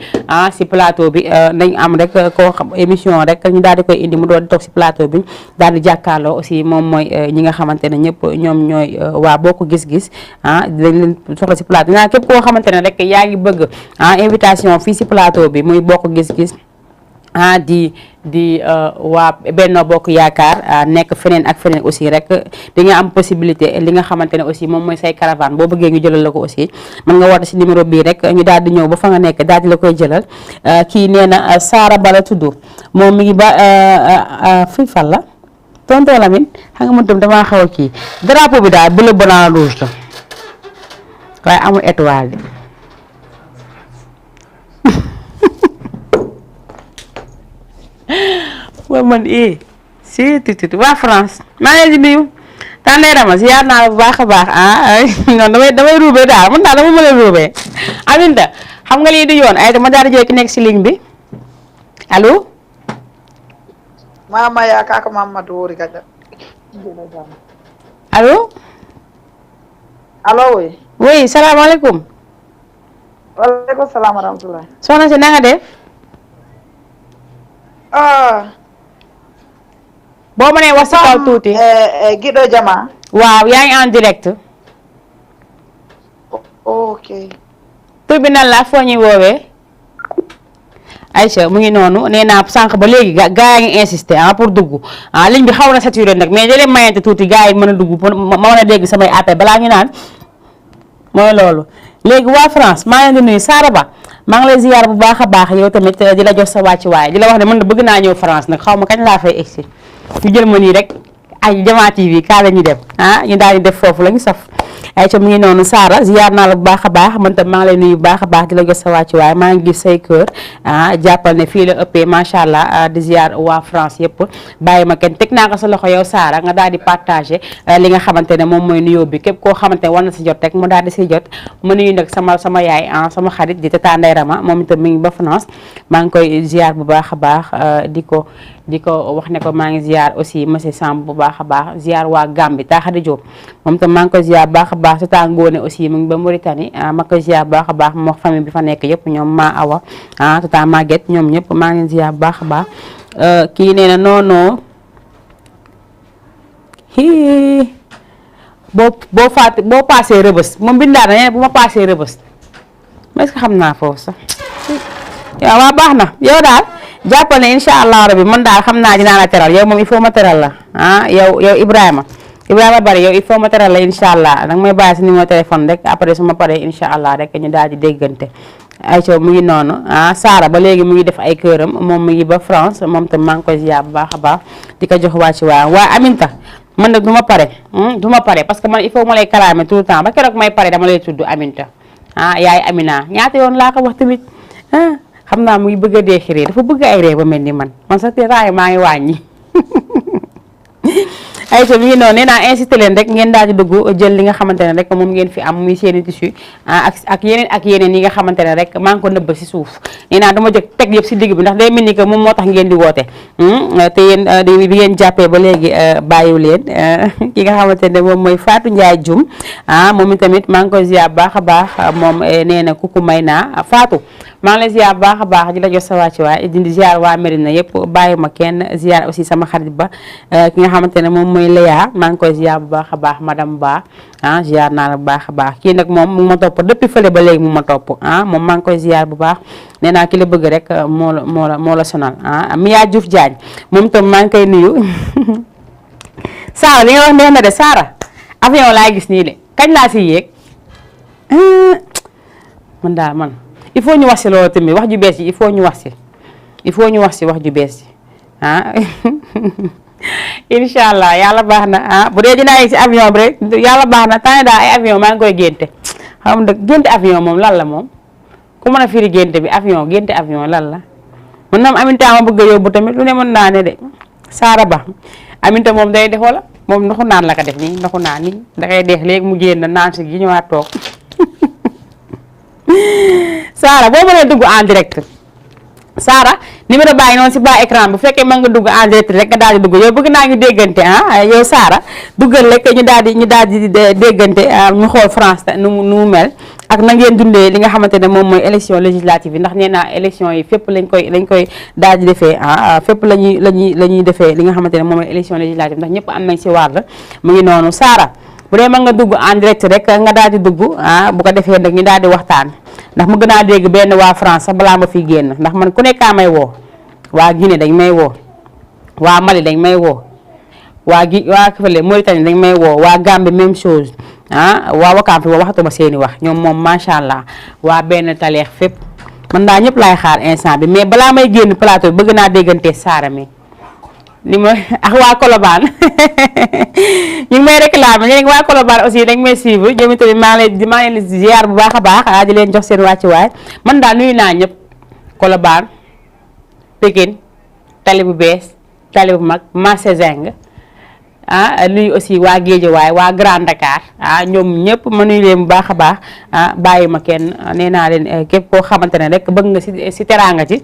si plateau bi nañ am rek koo xam émission rek ñu daal di koy indi mu doon di toog si plateau bi daal di jàkkaarloo aussi moom mooy ñi nga xamante ne ñëpp ñoom ñooy waa bokk gis-gis dañ leen soxla si plateau naa képp koo xamante ne rek yaa ngi bëgg invitation fii si plateau bi muy bokk gis-gis di waa Benno Bokk Yaakaar nekk feneen ak feneen aussi rek di nga am possibilité li nga xamante ne aussi moom mooy say caravane boo bëggee ñu jëlal la ko aussi mën nga woote si numéro bii rek ñu daal di ñëw ba fa nga nekk daal di la koy jëlal kii nee na Saara Bala tudd moom mi ngi ba fii fan la tonton Lamine xam nga man tam damaa xaw a kii drapeau bi daal bleu blanc rouge la waaye amul étoile bi waaw man si tuuti waa France maa ngi leen di nuyu tànnay rama si yaar naa la bu baax a baax non damay ruubee daal man daal dama mën a ruubee Aminta xam nga lii di yoon ay dama daal di jël ki nekk si ligne bi allo mama ya kaka Mamadou wori gaja allo allo oui salaamaaleykum waaleykum salaam wa rahmatulah soxna si na nga def boo mënee wax si kaw tuuti Guido Jama waaw yaa ngi en direct ok tur bi nan la foo ñuy woowee Aïcha mu ngi noonu nee naa sànq ba léegi gaa yaa ngi insister pour dugg ligne bi xaw na saturé nag mais da leen mayante tuuti gaa yi mën a dugg ma mën a dégg samay appel balaa ñu naan mooy loolu léegi waa France maa ngi leen di nuyu Saara Ba maa ngi lay ziyaar bu baax a baax yow tamit di la jox sa wàccuwaay di la wax ne man de bëgg naa ñëw France nag xaw ma kañ laa fay egsi ñu jël ma nii rek ay Jama TV kaa la ñu dem ñu daal di def foofu la ñu saf ay ca mu ngi noonu Saara ziyaar naa la bu baax a baax man tam maa ngi lay nuyu bu baax a baax di la jox sa wàccuwaay maa ngi gis say kër jàppal ne fii la ëppee macha allah di ziyaar waa France yëpp bàyyi ma kenn teg naa ko sa loxo yow Saara nga daal di partagé li nga xamante ne moom mooy nuyoo bi képp koo xamante ne war na si jot rek mu daal di si jot ma nuyu nag sama yaay sama xarit di Tata Ndeye Rama moom itam mi ngi ba France maa ngi koy ziyaar bu baax a baax di ko wax ne ko maa ngi ziyaar aussi monsieur Samb bu baax a baax ziyaar waa Gambie Taxadi Diop moom itam maa ngi koy ziyaar bu baax a baax Tata Ngone aussi mu ngi ba Mauritanie ma koy ziyaar bu baax a baax moo famille bi fa nekk yëpp ñoom maa awa Tata Maguette ñoom ñëpp maa ngi ziyaar bu baax a baax kii nee na non boo paasee rëbës moom bindaa na nee na bu ma paasee rëbës est-ce que xam naa foofu sax waaw waa baax na yow daal jàppal ne incha allah rabi man daal xam naa dinaa la teral yow moom il faut ma teral la yow Ibrahima bari yow il faut ma teral la incha allah danga may bàyyi sa numéro téléphone rek après su ma paree incha allah rek ñu daal di déggante ayca mu ngi noonu Saara ba léegi mu ngi def ay këram moom mu ngi ba France moom tam maa ngi koy ziar bu baax a baax di ko jox waa ci waa Aminta man nag du ma pare parce que man il faut ma lay kalaame tout le temps ba keroog may pare dama lay tudd Aminta yaay Amina ñaata yoon laa ko wax tamit xam naa muy bëgg a dee xiree dafa bëgg ay ree ba mel ni man sax te raay maa ngi wàññi ayca mi ngi noonu nee naa incité leen rek ngeen daal di dugg jël li nga xamante ne rek moom ngeen fi am muy seeni tissu ak yeneen yi nga xamante ne rek maa ngi ko nëbb si suuf nee naa dama jóg teg yëpp si digg bi ndax day mel ni que moom moo tax ngeen di woote te yéen bi ngeen jàppee ba léegi bàyyiwu leen ki nga xamante ne moom mooy Fatou Ndiaye Dioum moom itamit maa ngi koy ziar baax a baax moom nee na kuku may naa Fatou maa ngi lay ziar baax a baax di la jox sa wàccuwaay di ziar waa Mérina yëpp bàyyi ma kenn ziar aussi sama xarit ba ki nga xamante ne moom mooy Léa maa ngi koy ziar bu baax a baax madame Ba ziar naa la bu baax a baax kii nag moom mu ma topp depuis fële ba léegi mu ma topp moom maa ngi koy ziar bu baax nee naa ki la bëgg rek moo la sonal Mia Diouf Diagne moom itam maa ngi koy nuyu Saara li nga wax neex na de Saara avion laay gis nii de kañ laa si yéeg man daal man il faut ñu wax si loolu tamit wax ju bees yi il faut ñu wax si wax ju bees yi incha allah yàlla baax na bu dee dinaa yegg si avion bi rek yàlla baax na temps daal ay avion maa ngi koy génte xam nga génte avion moom lan la moom ku mën a firi génte bi avion génte avion lan la mën na am Aminta ma bëgg a yóbbu tamit lu ne mën naa ne de Saara Ba Aminta moom day def wala moom ndoxu naan la ko def nii ndoxu naan nii dangay deex léegi mu génn naan si gi ñëwaat toog Saara boo mënee dugg en direct Saara numéro baa ngi noonu si bas écran bu fekkee mën nga dugg en direct rek nga daal di dugg yow bëgg naa ñu déggante yow Saara duggal rek ñu daal di déggante ñu xool France nu mu mel ak na ngeen dundee li nga xamante ne moom mooy élection législative yi ndax nee naa élection yi fépp lañ koy daal di defee fépp la ñuy defee li nga xamante ne moom mooy élection législative ndax ñëpp am nañ si wàll mu ngi noonu Saara bu dee mën nga dugg en direct rek nga daal di dugg bu ko defee nag ñu daal di waxtaan ndax mu gën a dégg benn waa France sax balaa ma fiy génn ndax man ku nekkaa may woo waa Guinée dañ may woo waa Mali dañ may woo waa fële Mauritanie dañ may woo waa Gambie même chose waa Wakaam fi ba waxatuma seeni wax ñoom moom macha allah waa benn taleex fépp man daa ñëpp laay xaar instant bi mais balaa may génn plateau bi bëgg naa déggante Saara mi li ma ak waa Colobane ñu ngi may réclamer ñu ne waa Colobane aussi dañ may suivre ñoom itamit maa ngi leen di ziar bu baax a baax di leen jox seen wàccuwaay man daal nuyu naa ñëpp Colobane Pikine tali bu bees tali bu mag marché Zeng nuyu aussi waa Guédiawaye waa Grand Dakar ñoom ñëpp ma nuyu leen bu baax a baax bàyyi ma kenn nee naa leen képp koo xamante ne rek bëgg nga si teraanga ji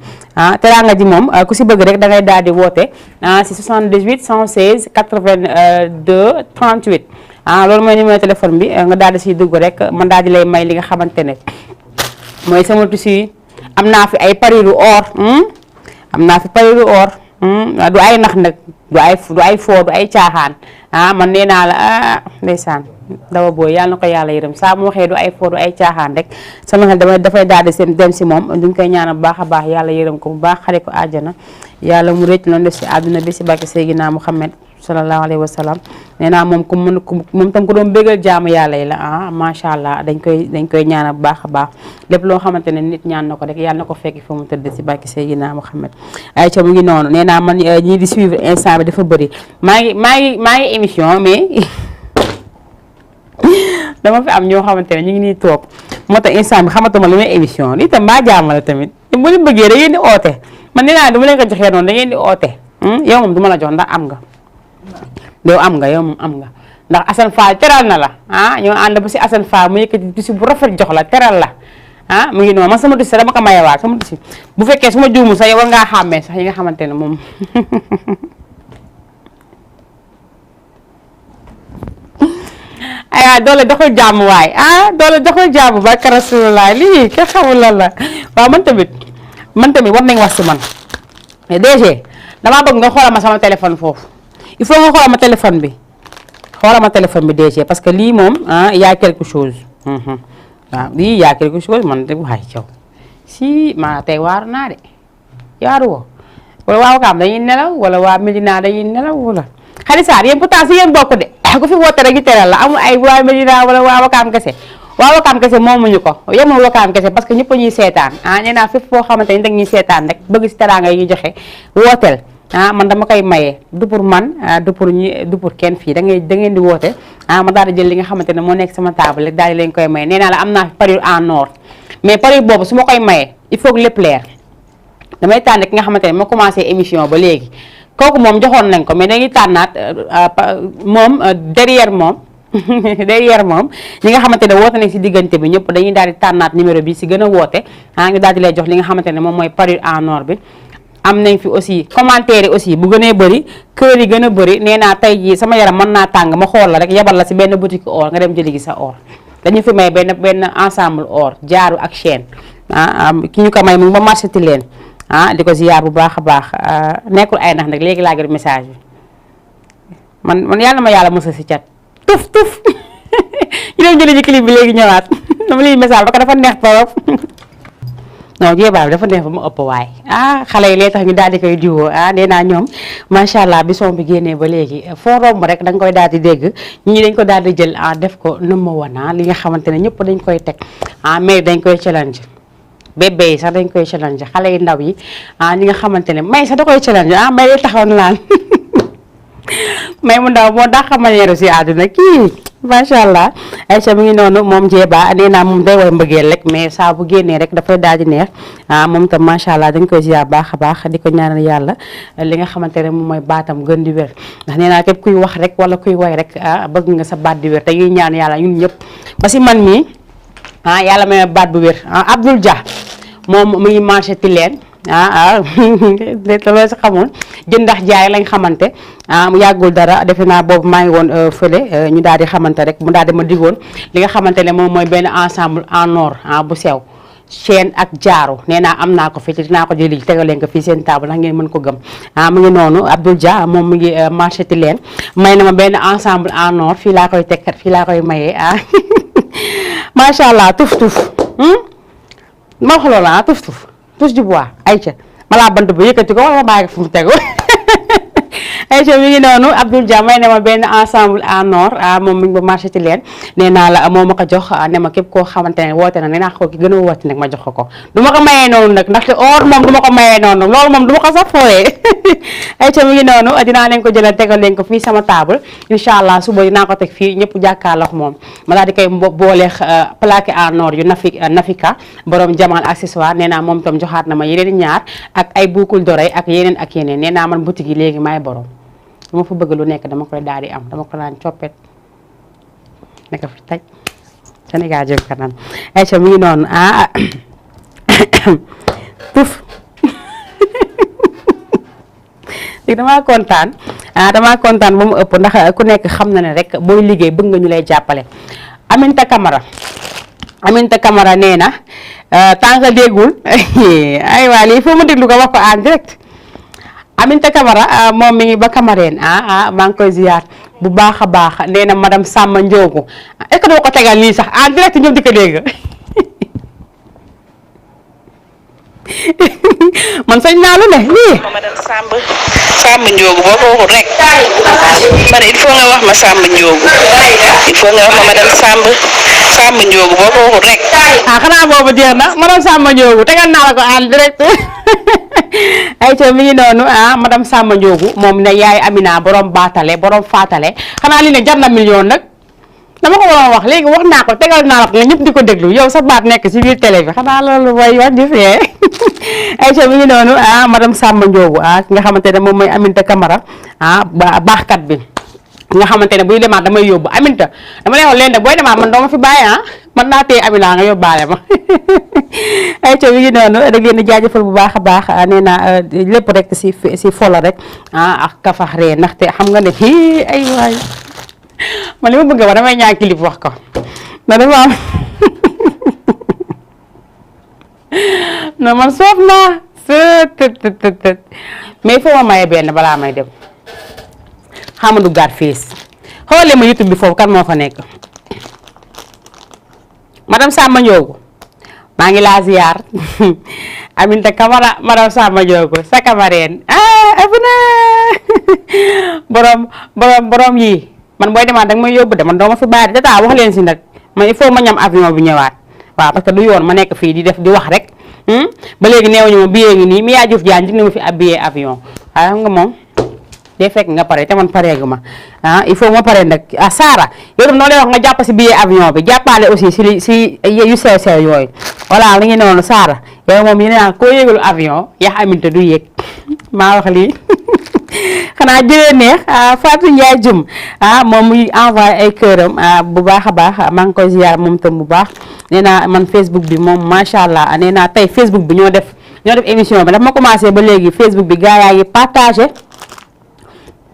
teraanga ji moom ku si bëgg rek da ngay daal di woote si 78 116 82 38 loolu mooy numéro téléphone bi nga daal di siy dugg rek man daal di lay may li nga xamante ne mooy sama tissu yi am naa fi ay pariru or am naa fi pariru or du ay nax nag du ay foo du ay caaxaan man nee naa la ndeysaan dawa booy yàlla na ko yàlla yërëm saa mu waxee du ay foo du ay caaxaan rek sama xel dafay daal di dem si moom duñ koy ñaanal bu baax a baax yàlla yërëm ko bu baax xare ko àjjana yàlla mu rëcc loolu def si àdduna bi si barke Seydina Muhammad sallallahu alayhi wa sallam nee naa moom moom tam ko doon bégal jaamu yàlla yi la macha allah dañ koy ñaanal bu baax a baax lépp loo xamante ne nit ñaan na ko rek yàlla na ko fekki fa mu tëdd si barke Seydina Muhammad ay ca mu ngi noonu nee naa man ñii di suivre instant bi dafa bëri maa ngi émission mais dama fi am ñoo xamante ne ñu ngi nii toog moo tax instant bi xamatuma lu may émission lii tam mbaa jàmmala tamit bu leen bëggee da ngeen di oote man nee naa du ma leen ko joxee noonu da ngeen di oote yow moom du ma la jox ndax am nga yow moom am nga ndax Assane Fall teral na la ñoo ànd ba si Assane Fall mu yëkkati tissu bu rafet jox la teral la mu ngi noonu man sama tissu dama ko mayewaat sama tissu bu fekkee su ma juumul sax yow war ngaa xàmmee sax yi nga xamante ne moom aywa doole doxul jàmm waay doole doxul jàmm barka Rasulullah lii ke xamul lan la waaw man tamit war nañ wax si man mais DG damaa bëgg nga xoolal ma sama téléphone foofu il faut nga xoolal ma téléphone bi DG parce que lii moom y a quelque chose waaw lii y a quelque chose man de waay caw si maa tey waaru naa de yaaru woo wala waa Wakaam dañuy nelaw wala waa Medina dañuy nelaw wala Khady Sarr yéen pourtant si yéen bokk de ku fi woote rek ñu teral la amul ay waa Medina wala waa Wakaam kese waa Wakaam kese moomuñu ko yemul Wakaam kese parce que ñëpp a ñuy seetaan nee naa fépp foo xamante ni da ñuy seetaan rek bëgg si teraanga yi ñu joxe wooteel man dama koy maye du pour man du pour kenn fii da ngeen di woote ma daal di jël li nga xamante ne moo nekk sama table rek daal di leen koy maye nee naa la am naa fi parure en or mais parure boobu su ma koy maye il faut que lépp leer damay tànn ki nga xamante ne ma commencé émission ba léegi kooku moom joxoon nañ ko mais dañuy tànnaat moom derrière moom ñi nga xamante ne woote nañ si diggante bi ñëpp dañuy daal di tànnaat numéro bi si gën a woote ñu daal di lay jox li nga xamante ne moom mooy parure en or bi. am nañ fi aussi commentaire yi aussi bu gënee bëri kër yi gën a bëri nee naa tey jii sama yaram mën naa tàng ma xool la rek yebal la si benn boutique or nga dem jëli gi sa or dañu fi may benn ensemble or jaaru ak chaîne ki ñu ko may mu ba marché ti leen di ko ziyaar bu baax a baax nekkul ay nax nag léegi laa gis message bi man yàlla ma yàlla mosa si cat tuf ñu dem jëli ji clip bi léegi ñëwaat dama liy message ba ko dafa neex torop non jéebaa bi dafa neex ba mu ëpp waay xale yi lee tax ñu daal di koy diwoo nee naa ñoom macha allah bi son bi génnee ba léegi foo romb rek da nga koy daal di dégg ñi dañ ko daal di jël def ko number one li nga xamante ne ñëpp dañ koy teg mais dañ koy challenge bébé yi sax dañ koy challenge xale yi ndaw yi ñi nga xamante ne may sax da koy challenge may day taxaw na laan may mu ndaw moo dàq manière si àdduna kii macha allah Aïcha mi ngi noonu moom Jeeba nee naa moom day woy mbëggeel rek mais saa bu génnee rek dafay daal di neex moom tam macha allah dañ koy ziar baax a baax di ko ñaanal yàlla li nga xamante ne moom mooy baatam gën di wér ndax nee naa képp kuy wax rek wala kuy woy rek bëgg nga sa baat di wér te ñuy ñaan yàlla ñun ñëpp ba si man mii yàlla may baat bu wér Abdoul Dia moom mu ngi marché ti leen loolu si xamul jën ndax jaay lañ xamante mu yàggul dara defe naa boobu maa ngi woon fële ñu daal di xamante rek mu daal di ma digoon li nga xamante ne moom mooy benn ensemble en or bu sew chaîne ak jaaro nee naa am naa ko fi te dinaa ko jëli tegal leen ko fii seen table ndax ngeen mën ko gëm mu ngi noonu Abdoul Dia moom mu ngi marché ti leen may na ma benn ensemble en or fii laa koy tekkat fii laa koy mayee macha allah tuf ma wax loolu tuf touche du bois Aïcha malaa bant ba yëkkati ko wala bàyyi ko fu mu tegu Aïcha mi ngi noonu Abdoul Dia may ne ma benn ensemble en or moom mi ngi ba marché ti leen nee naa la moo ma ko jox ne ma képp koo xamante ne woote na nee naa ko ki gën a woote nag ma jox ko du ma ko mayee noonu nag ndaxte or moom du ma ko mayee noonu loolu moom du ma ko sax fooyee Aïcha mi ngi noonu dinaa leen ko jëlal tegal leen ko fii sama table incha allah suba dinaa ko teg fii ñëpp jàkkaarloog moom ma daal di koy booleex plaqué en or yu Nafika borom jamal accessoire nee naa moom itam joxaat na ma yeneen ñaar ak ay boucle d'oreille ak yeneen nee naa man boutique yi léegi maay borom lu ma fa bëgg lu nekk dama koy daal di am dama ko naan coppet nekk fi taj Sénégal jëm kanam Aïcha mi ngi noonu tuf léegi damaa kontaan ba mu ëpp ndax ku nekk xam na ne rek booy liggéey bëgg nga ñu lay jàppale Aminta Camara nee na tant que déggul ay waa lii foo ma déglu ko wax ko en direct Aminta Camara moom mi ngi ba Camarène maa ngi koy ziar bu baax a baax nee na madame Samba Ndiogu est-ce que doo ko tegal nii sax en direct ñëpp di ko dégg man sañ naa lu ne lii. madame Samba Ndiogu boo ko waxul rek man il faut nga wax ma Samba Ndiogu il faut nga wax ma madame Samba Ndiogu boo ko waxul rek. xanaa boobu jeex na madame Samba Ndiogu tegal naa la ko en direct. Aïcha mi ngi noonu madame Samba Ndiogu moom ne yaay Amina borom baatale borom faatale xanaa li ne jar na million nag dama ko waroon wax léegi wax naa ko tegal naa la ko nga ñëpp di ko déglu yow sa baat nekk ci biir télé bi xanaa loolu mooy wax di fee Aïcha mi ngi noonu madame Samba Ndiogu ki nga xamante ne moom mooy Aminta Camara baaxkat bi nga xamante ne buy demaat damay yóbbu Aminta dama lay wax leen de booy demaat man doo ma fi bàyyi man naa téye Amina nga yóbbaale ma Aïcha mi ngi noonu da ngeen di jaajëfal bu baax a baax nee naa lépp rek si folo rek ak kafax ree ndaxte xam nga ne ay waay man li ma bëgg wax damay ñaan clip wax ko na dafa am non man soof naa sëtëtëtët mais il faut ma maye benn balaa may dem xama duggaat fees xoolee ma YouTube bi foofu kan moo fa nekk madame Samba Ndiogu maa ngi laa ziar Aminta Camara madame Samba Ndiogu sa Camarène abuna borom yii man booy demaat danga may yóbbu de man doo ma fi bàyyi data wax leen si nag man il faut ma ñam avion bi ñëwaat waaw parce que du yoon ma nekk fii di def di wax rek ba léegi neewuñu ma billet ngi nii Mia Diouf Diagne dina ma fi ab billet avion waaye xam nga moom day fekk nga pare te man pareegu ma il faut ma pare nag Sara yow tam noo lay wax nga jàpp si billet avion bi jàppale aussi si yu sew sew yooyu voilà li ngi noonu Sara yow moom yéen a koo yéegul avion yax Aminta du yéeg maa wax lii xanaa jëlee neex Fatou Ndiaye Dioum moom muy envoyé ay këram bu baax a baax maa ngi koy ziar moom tam bu baax nee naa man Facebook bi moom macha allah nee naa tey Facebook bi ñoo def émission bi daf ma commencé ba léegi Facebook bi gaa yaa ngi partagé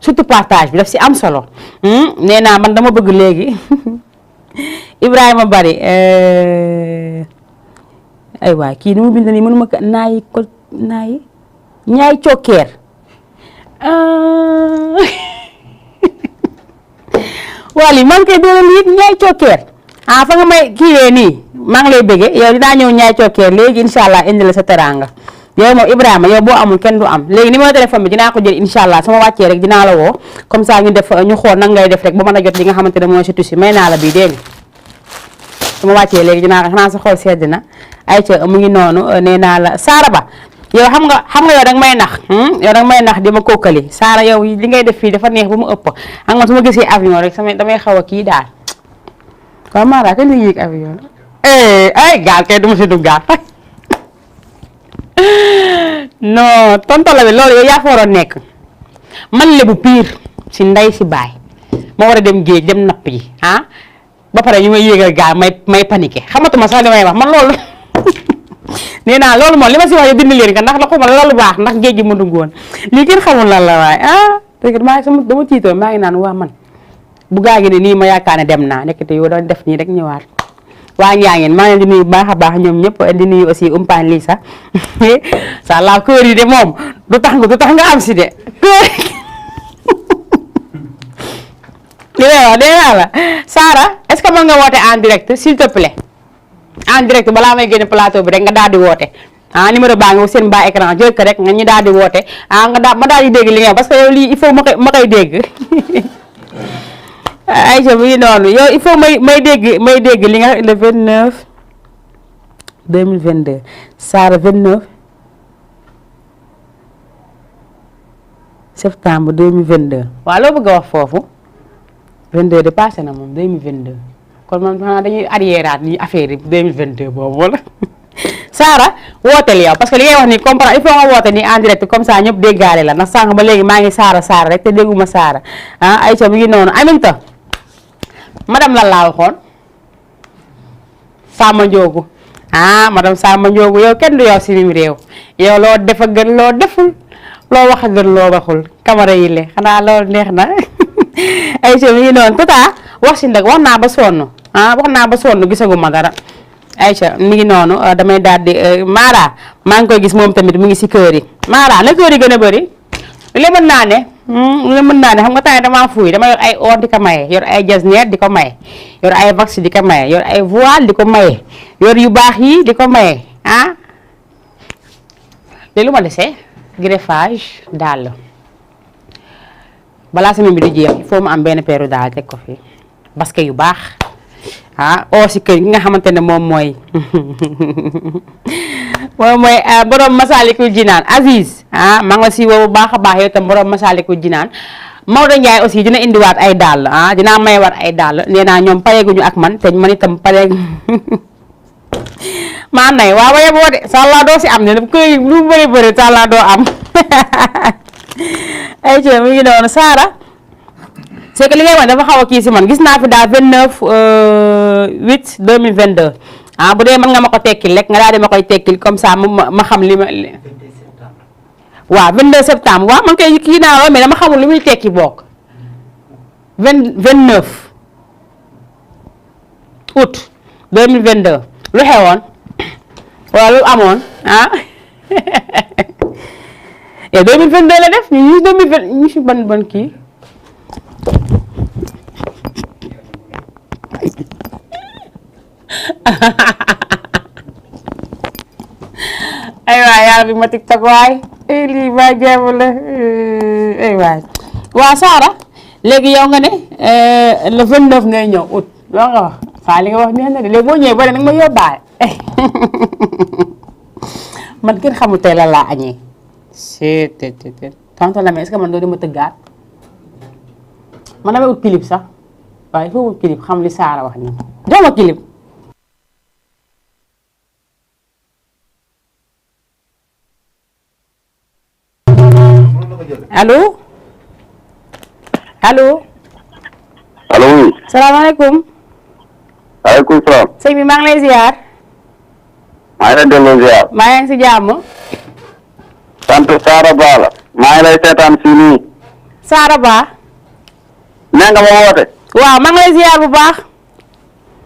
surtout partage bi daf si am solo nee naa man dama bëgg léegi Ibrahima Bari ay waay kii ni mu bind nii mënuma ko ñaay cokkeer wali man koy doon it ñaay cokkeer fa nga may kiiwee nii maa ngi lay bëggee yow dinaa ñëw ñaay cokkeer léegi incha allah indi la sa teraanga yow moom Ibrahima yow boo amul kenn du am léegi numéro téléphone bi dinaa ko jël incha allah sama wàccee rek dinaa la woo comme ça ñu xool nag ngay def rek ba mën a jot li nga xamante ne mooy surtout si may naa la bii dégg nga sama wàccee léegi xanaa sa xool sedd na ay ca mu ngi noonu nee naa la Saara Ba yow xam nga yow danga may nax yow danga may nax di ma kookali Saara yow li ngay def fii dafa neex bu mu ëpp xam nga su ma gisee avion rek damay xaw a kii daal waaw Mara kañ la yéeg avion ay gaal kay du ma si dugg gaal non tonton la bi loolu yow yaa fa waroon nekk man lebu piir si ndey si baay ma war a dem géej dem napp ji ba pare ñu may yéegal gaal may paniqué xamatuma sax li may wax man loolu nee naa loolu moom li ma si wax dindi leen ka ndax la xuma loolu baax ndax géej gi ma dugg woon lii kenn xamul lan la waaye dëgg dama tiitoo maa ngi naan waa man bu gaa gi ne nii ma yaakaar ne dem naa nekk te yow doon def nii rek ñëwaat waa ngaa ngeen maa ngi leen di nuyu baax a baax ñoom ñëpp di nuyu aussi umpaan lii sax sa la kër yi de moom du tax nga am si de kër li may wax dee naa la Sara est-ce que mën nga woote en direct s'il te plaît en direct balaa may génn plateau bi rek nga daal di woote numéro baa nga seen bas écran jël ko rek nga ñu daal di woote ma daal di dégg li nga parce que yow lii il faut ma koy dégg Aïcha bu ngi noonu yow il faut may dégg li nga le 29 2022 Sara 29 septembre 2022 waaw loo bëgg a wax foofu 22 de passé na moom 2022 kon man xanaa dañuy arriéraat ni affaire yi 2022 boobu wala Sara wooteel yow parce que li ngay wax ni comprendre il faut nga woote ni en direct comme ça ñëpp déggaale la ndax sànq ba léegi maa ngi Sara rek te dégguma Sara Aïcha mu ngi noonu Aminta madame lan laa waxoon Samba Ndiogu madame Samba Ndiogu yow kenn du yow si mim réew yow loo def a gën loo deful loo wax a gën loo waxul camara yi le xanaa loolu neex na Aïcha mi ngi noonu tata wax si ndag wax naa ba sonn gisaguma dara Aïcha mi ngi noonu damay daal di Mara maa ngi koy gis moom tamit mu ngi si kër yi Mara na kër yi gën a bëri li mën naa ne xam nga tey damaa fuuy dama yor ay or di ko maye yor ay jasneer di ko maye yor ay vax di ko maye yor ay voile di ko maye yor yu baax yi di ko maye léegi lu ma desee greffage dàll balaa semaine bi di jeex il faut mu am benn paire daal teg ko fii basket yu baax oo si kër gi nga xamante ne moom mooy borom Masalikul Jinaan Aziz maa ngi la si woo bu baax a baax yow tam borom Masalikul Jinaan Maodo Ndiaye aussi dina indiwaat ay dàll dinaa mayewaat ay dàll nee naa ñoom pareeguñu ak man te man itam pareegu maa nay waaw waaye boo de sàllaa doo si am ne kër lu bëri sàllaa doo am ay ci mu ngi noonu Sara c'est que li ngay wax dafa xaw a kii si man gis naa fi daal 29 8 2022 bu dee mën nga ma ko tekkil rek nga daal di ma koy tekkil comme ça ma xam li ma waaw 22 septembre waaw man koy kii naa lool mais dama xamul li muy tekki bokk 29 août 2022 lu xewoon wala lu amoon et 2022 la def ñu 2020 ñu si ban kii ay waay yàlla bi ma TikTok waay lii ba jeebu la ay waay waa Sara léegi yow nga ne le 29 ngay ñëw août loo nga wax faa li nga wax neex na de léegi boo ñëwee ba ne nag ma yóbbaale man kenn xamul tey la laa añee tonton la mais est-ce que man doo dama tëggaat man damay ut clip sax waaye il faut ut clip xam li Sara wax nii jox ma clip allo allo. allo oui. salaamaaleykum. waaleykum salaam. sëñ bi maa ngi lay ziar. maa ngi lay delloo ziar. maa ngi si jàmm. sant Saara Ba la. maa ngi lay seetaan fii nii. Saara Ba. nee nga ma woote. waaw maa ngi lay ziar bu baax.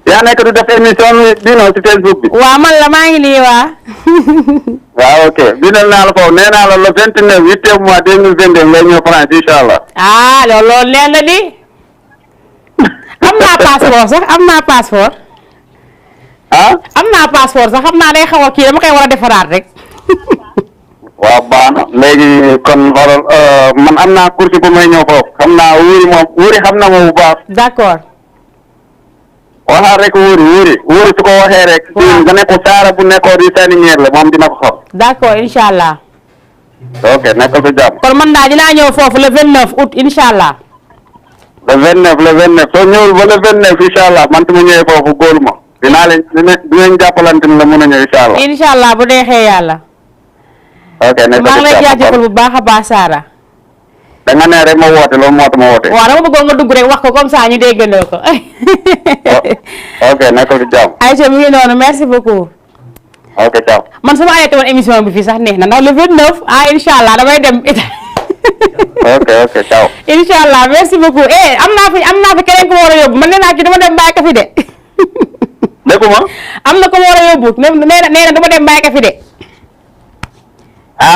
yaa nekk du def émission bi non ci Facebook bi. waaw man la maa ngi nii waa. waaw ok bindal naa la foofu nee naa la le 29 8e mois 2022 ngay ñëw France incha allah. ah loolu nee na di. am naa passeport sax am naa passeport. ah. am naa passeport sax xam naa day xaw a kii dama koy war a defaraat rek. waaw baax na léegi kon xoolal man am naa course bu may ñëw foofu xam naa wuuri xam na ma bu baax. d'accord. waxaat rek wuuri su ko waxee rek. waaw nga ne ko Saara bu nekkoo di sànni ñeer la moom dina ko xam. d'accord incha allah. ok nekkal sa jàmm. kon man daal dinaa ñëw foofu le 29 août incha allah. le 29 soo ñëwul ba le 29 incha allah man su ma ñëwee foofu góolu ma dinaa leen dinañ jàppalante ni la mën a ñëw incha allah. incha allah bu neexee yàlla. ok nekkal maa sa ngi lay jàmm jaajëfal bu baax a baax Saara. da nga ne rek ma woote loolu moo tax ma woote. waaw dama bëggoon nga dugg rek wax ko comme ça ñu déggandoo ko. ok nekkal sa jàmm. Aïcha mi ngi noonu merci beaucoup. ok ciao. man su ma arrêté woon émission bi fii sax neex na ndax le 29 incha allah damay dem ok ciao. incha allah merci beaucoup am naa fi keneen ku ma war a yóbbu man nee naa kii dama dem bàyyi ko fi de. dégguma. am na ko ma war a yóbbu nee na dama dem bàyyi ko fi de.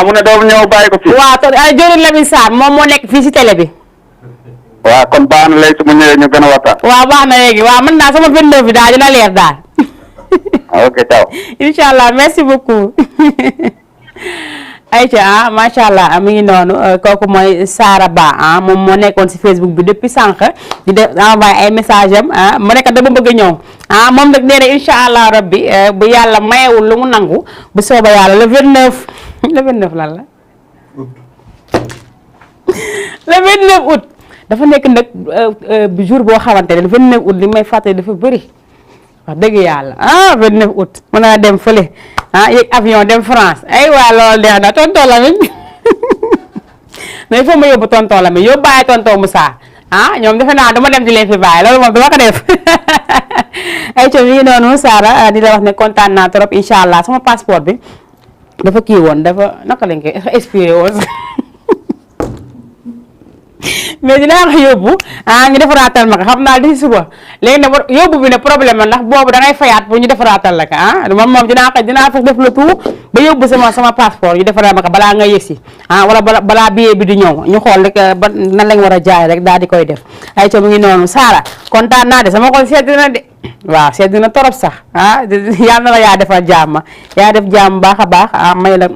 mu ne doomu ñëw bàyyi ko fii. waaw te Diolène Lamine Sarr moom moo nekk fii si télé bi. waaw kon baax na léegi su ma ñëwee ñu gën a waxtaan. waaw baax na léegi waaw mën naa sama 29 bi daal dina leer daal. ok ciao. incha allah merci beaucoup. Aïcha macha allah mi ngi noonu kooku mooy Saara Ba moom moo nekkoon si Facebook bi depuis sànq di def envoyé ay message am mu nekk dama bëgg a ñëw moom nag nee na incha allah rabbi bu yàlla mayewul lu mu nangu bu sooba yàlla le 29 le 29 lan la. le 29 août dafa nekk nag jour boo xamante ne le 29 août li may fàttali dafa bëri. wax dëgg yàlla 29 août mën naa dem fële yéeg avion dem France ay waa loolu neex na tonton Lamine mais il faut ma yóbbu tonton Lamine yóbbaale tonton Moussa ñoom defe naa dama dem di leen fi bàyyi loolu moom dama ko def ay co mi ngi noonu Saara di la wax ne kontaan naa trop incha allah sama passeport bi dafa kii woon dafa naka lañ koy expiré woon mais dinaa ko yóbbu ñu defaraatal ma ko xam naa di suba léegi nag yóbbu bi ne problème la ndax boobu da ngay fayaat pour ñu defaraatal la ko moom dinaa fa def le tout ba yóbbu sama passeport ñu defaral ma ko balaa nga yëgsi wala balaa billet bi di ñëw ñu xool rek ba nan lañ war a jaay rek daal di koy def ay ca mu ngi noonu Saara kontaan naa de sama xol sedd na de waaw sedd na torop sax yal na la yaa defal jàmm yaa def jàmm baax a baax may la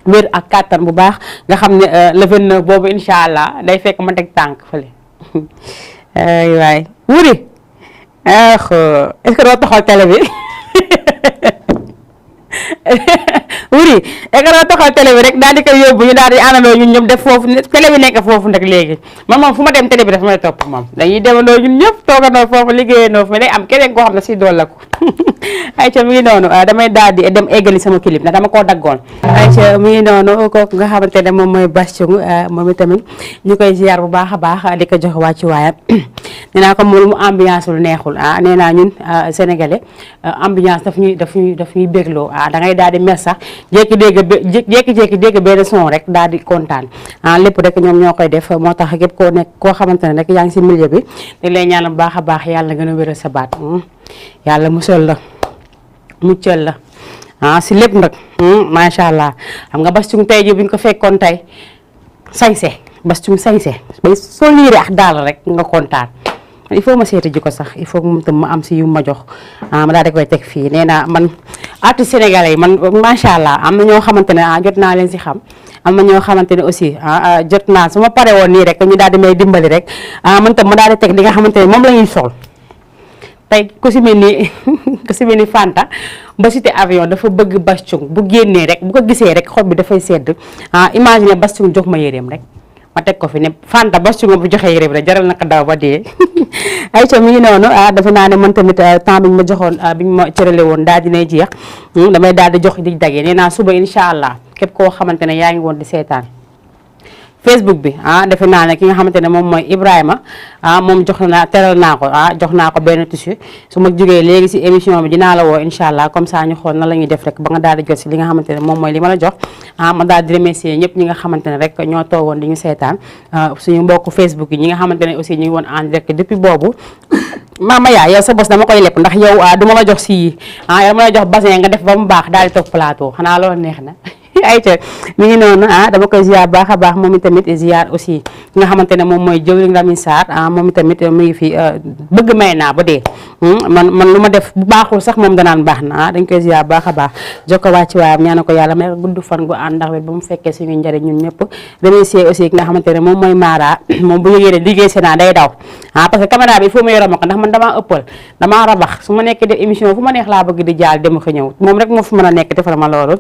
wér ak kàttan bu baax nga xam ne le 29 boobu incha allah day fekk ma teg tànk fële ay waay wuri est-ce que doo taxal télé bi wuri est-ce que doo taxal télé bi rek daal di koy yóbbu ñu daal di àndandoo ñun ñëpp def foofu télé bi nekk foofu nag léegi man moom fu ma dem télé bi daf may topp moom dañuy demandoo ñun ñëpp toogandoo foofu liggéeyandoo fi mais day am keneen koo xam ne si dool la ko ayca mi ngi noonu damay daal di dem eggali sama clip ndax dama koo daggoon ayca mi ngi noonu kooku nga xamante ne moom mooy Baschung moom itamit ñu koy ziar bu baax a baax di ko jox wàccu waayam nee naa ko moom mu ambiance lu neexul nee naa ñun sénégalais ambiance daf ñuy bégloo da ngay daal di mer sax jékki-jékki dégg benn son rek daal di kontaan lépp rek ñoom ñoo koy def moo tax képp koo nekk koo xamante ne rek yaa ngi si milieu bi dañ lay ñaanal bu baax a baax yàlla gën a wéral sa baat yàlla muccal la si lépp nag macha allah xam nga Baschung tey ji bu ñu ko fekkoon tey sañse Baschung sañse bay soo liiree ak daal rek nga kontaan il faut ma seeti ji ko sax il faut moom tam ma am si yu ma jox ma daal di koy teg fii nee naa man artiste sénégalais yi man macha allah am na ñoo xamante ne jot naa leen si xam am na ñoo xamante ne aussi jot naa su ma pare woon nii rek ñu daal di may dimbali rek man tam ma daal di teg li nga xamante ne moom la ñuy sol tey ku si mel ni Fanta ba cité avion dafa bëgg Baschung bu génnee rek bu ko gisee rek xol bi dafay sedd imagine Baschung jox ma yéreem rek ma teg ko fi ne Fanta Baschung bu joxee yéreem rek jaral na ko daw ba dee ayca mi ngi noonu dafa naa ne man tamit temps bi ñu ma joxoon bi ñu ma cërale woon daal dinay jeex damay daal di jox di dagee nee naa suba incha allah képp koo xamante ne yaa ngi woon di seetaan Facebook bi defe naa ne ki nga xamante ne moom mooy Ibrahima moom teral naa ko jox naa ko benn tissu su ma jógee léegi si émission bi dinaa la woo incha allah comme ça ñu xool na la ñuy def rek ba nga daal di jot si li nga xamante ne moom mooy li ma la jox ma daal di remercier ñëpp ñi nga xamante ne rek ñoo toogoon di ñu seetaan suñu mbokk Facebook yi ñi nga xamante ne aussi ñu ngi woon en direct depuis boobu Mama Yaa yow sa bos dama koy lepp ndax yow duma la jox si dama la jox bassin nga def ba mu baax daal di toog plateau xanaa loolu neex na ayca mi ngi noonu dama koy ziar baax a baax moom itamit ziar aussi ki nga xamante ne moom mooy jëwriñ Lamine Sarr moom itamit mu ngi fi bëgg may naa ba dee man lu ma def bu baaxul sax moom danaan baax na dañ koy ziar baax a baax jokko wàcc waayam ñaana ko yàlla may gudd fan gu ànd ndax wet ba mu fekkee suñu njëriñ ñun ñëpp remercier aussi ki nga xamante ne moom mooy Mara moom bu yëgee ne liggéey Sénat day daw parce que caméra bi il faut ma yore ma ko ndax man damaa ëppal damaa rabax su ma nekkee def émission fu ma neex laa bëgg di jaal dem ko ñëw moom rek moo fi mën a nekk defal ma loolu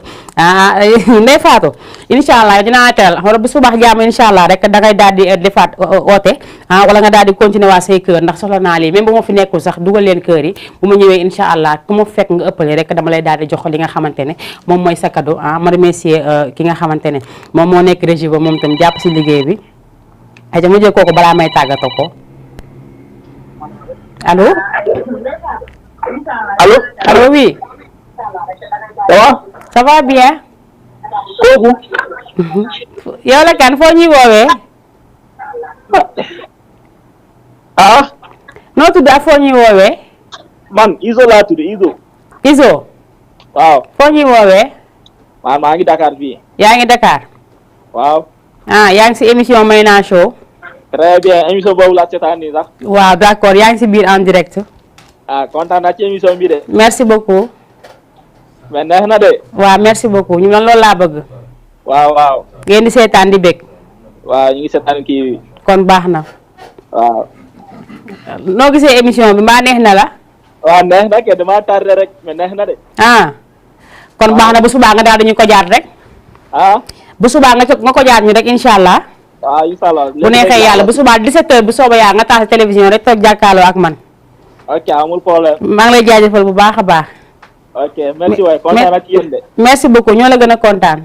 Ndeye Fatou incha allah dinaa teral wala bu subax jàmm incha allah rek dangay daal di defaat oote wala nga daal di continuer waa say kër ndax soxla naa lii même bu ma fi nekkul sax dugal leen kër yi bu ma ñëwee incha allah ku ma fekk nga ëppale rek dama lay daal di jox li nga xamante ne moom mooy sa cadeau ma remercier ki nga xamante ne moom moo nekk régie ba moom itam jàpp si liggéey bi aja ma jël kooku balaa may tàggatoo ko allo allo oui ça va bien kooku yow la kan foo ñuy woowee noo tudd ak foo ñuy woowee man Izo laa tudd Izo waaw foo ñuy woowee maa ngi Dakar fii yaa ngi Dakar waaw yaa ngi si émission Mayna Show très bien émission boobu laa seetaan nii sax waaw d'accord yaa ngi si biir en direct kontaan naa ci émission bi de merci beaucoup mais neex na de waaw merci beaucoup ñu man loolu laa bëgg waaw ngeen di seetaan di bég waaw ñu ngi seetaan kii kon baax na waaw noo gisee émission bi mbaa neex na la waaw neex na ke dama tardé rek mais neex na de kon baax na bu subaa nga daal dañu ko jaar rek bu subaa nga ko jaar ñu rek incha allah waaw incha allah bu neexee yàlla bu subaa 17h bu sooba yaa nga taal télévision rek toog jàkkaarloo ak man ok amul problème maa ngi lay jaajëfal bu baax a baax ok merci waay kontaan naa ci yéen de merci beaucoup ñoo la gën a kontaan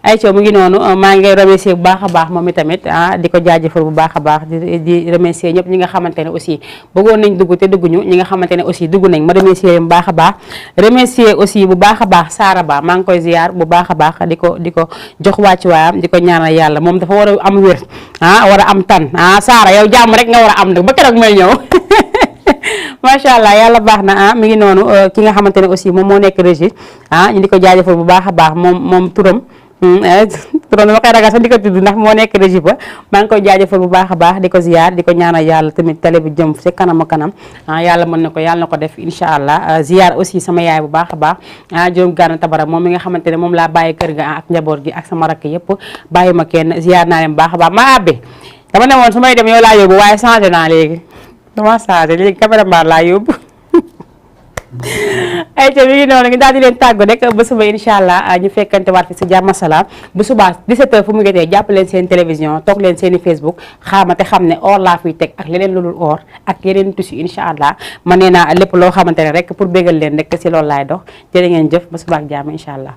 ayca mu ngi noonu maa ngi remercier bu baax a baax moom itamit di ko jaajëfal bu baax a baax di remercier ñëpp ñi nga xamante ne aussi bëggoon nañ dugg te dugguñu ñi nga xamante ne aussi dugg nañ ma remercier bu baax a baax remercier aussi bu baax a baax Saara Ba maa ngi koy ziar bu baax a baax di ko jox wàccuwaayam di ko ñaanal yàlla moom dafa war a am wér war a am tan Saara yow jàmm rek nga war a am nag ba keroog may ñëw macha allah yàlla baax na mi ngi noonu ki nga xamante ne aussi moom moo nekk régie ñu di ko jaajëfal bu baax a baax moom turam dama koy ragal sax di ko tudd ndax moo nekk régie ba maa ngi koy jaajëfal bu baax a baax di ko ziar di ko ñaanal yàlla tamit télé bi jëm ci kanam yàlla mën na ko yàlla na ko def incha allah ziar aussi sama yaay bu baax a baax juróom gànna tabara moom mi nga xamante ne moom laa bàyyi kër ga ak njaboot gi ak sama rakk yëpp bàyyi ma kenn ziar naa leen bu baax a baax ma abbe dama ne woon su may dem yow laa yóbbu waaye changé naa léegi dama changé léegi cameraman laa yóbbu ay ca mi ngi noonu ngi daal di leen tàggu rek ba suba incha allah ñu fekkante waat fi si jàmm salaam bu subaa 17h fu mu jotee jàpp leen seen télévision toog leen seeni Facebook xaamate xam ne or laa fiy teg ak leneen lu dul or ak yeneen tissu incha allah man nee naa lépp loo xamante ne rek pour bégal leen rek si loolu laay dox jërë ngeen jëf ba suba ak jàmm incha allah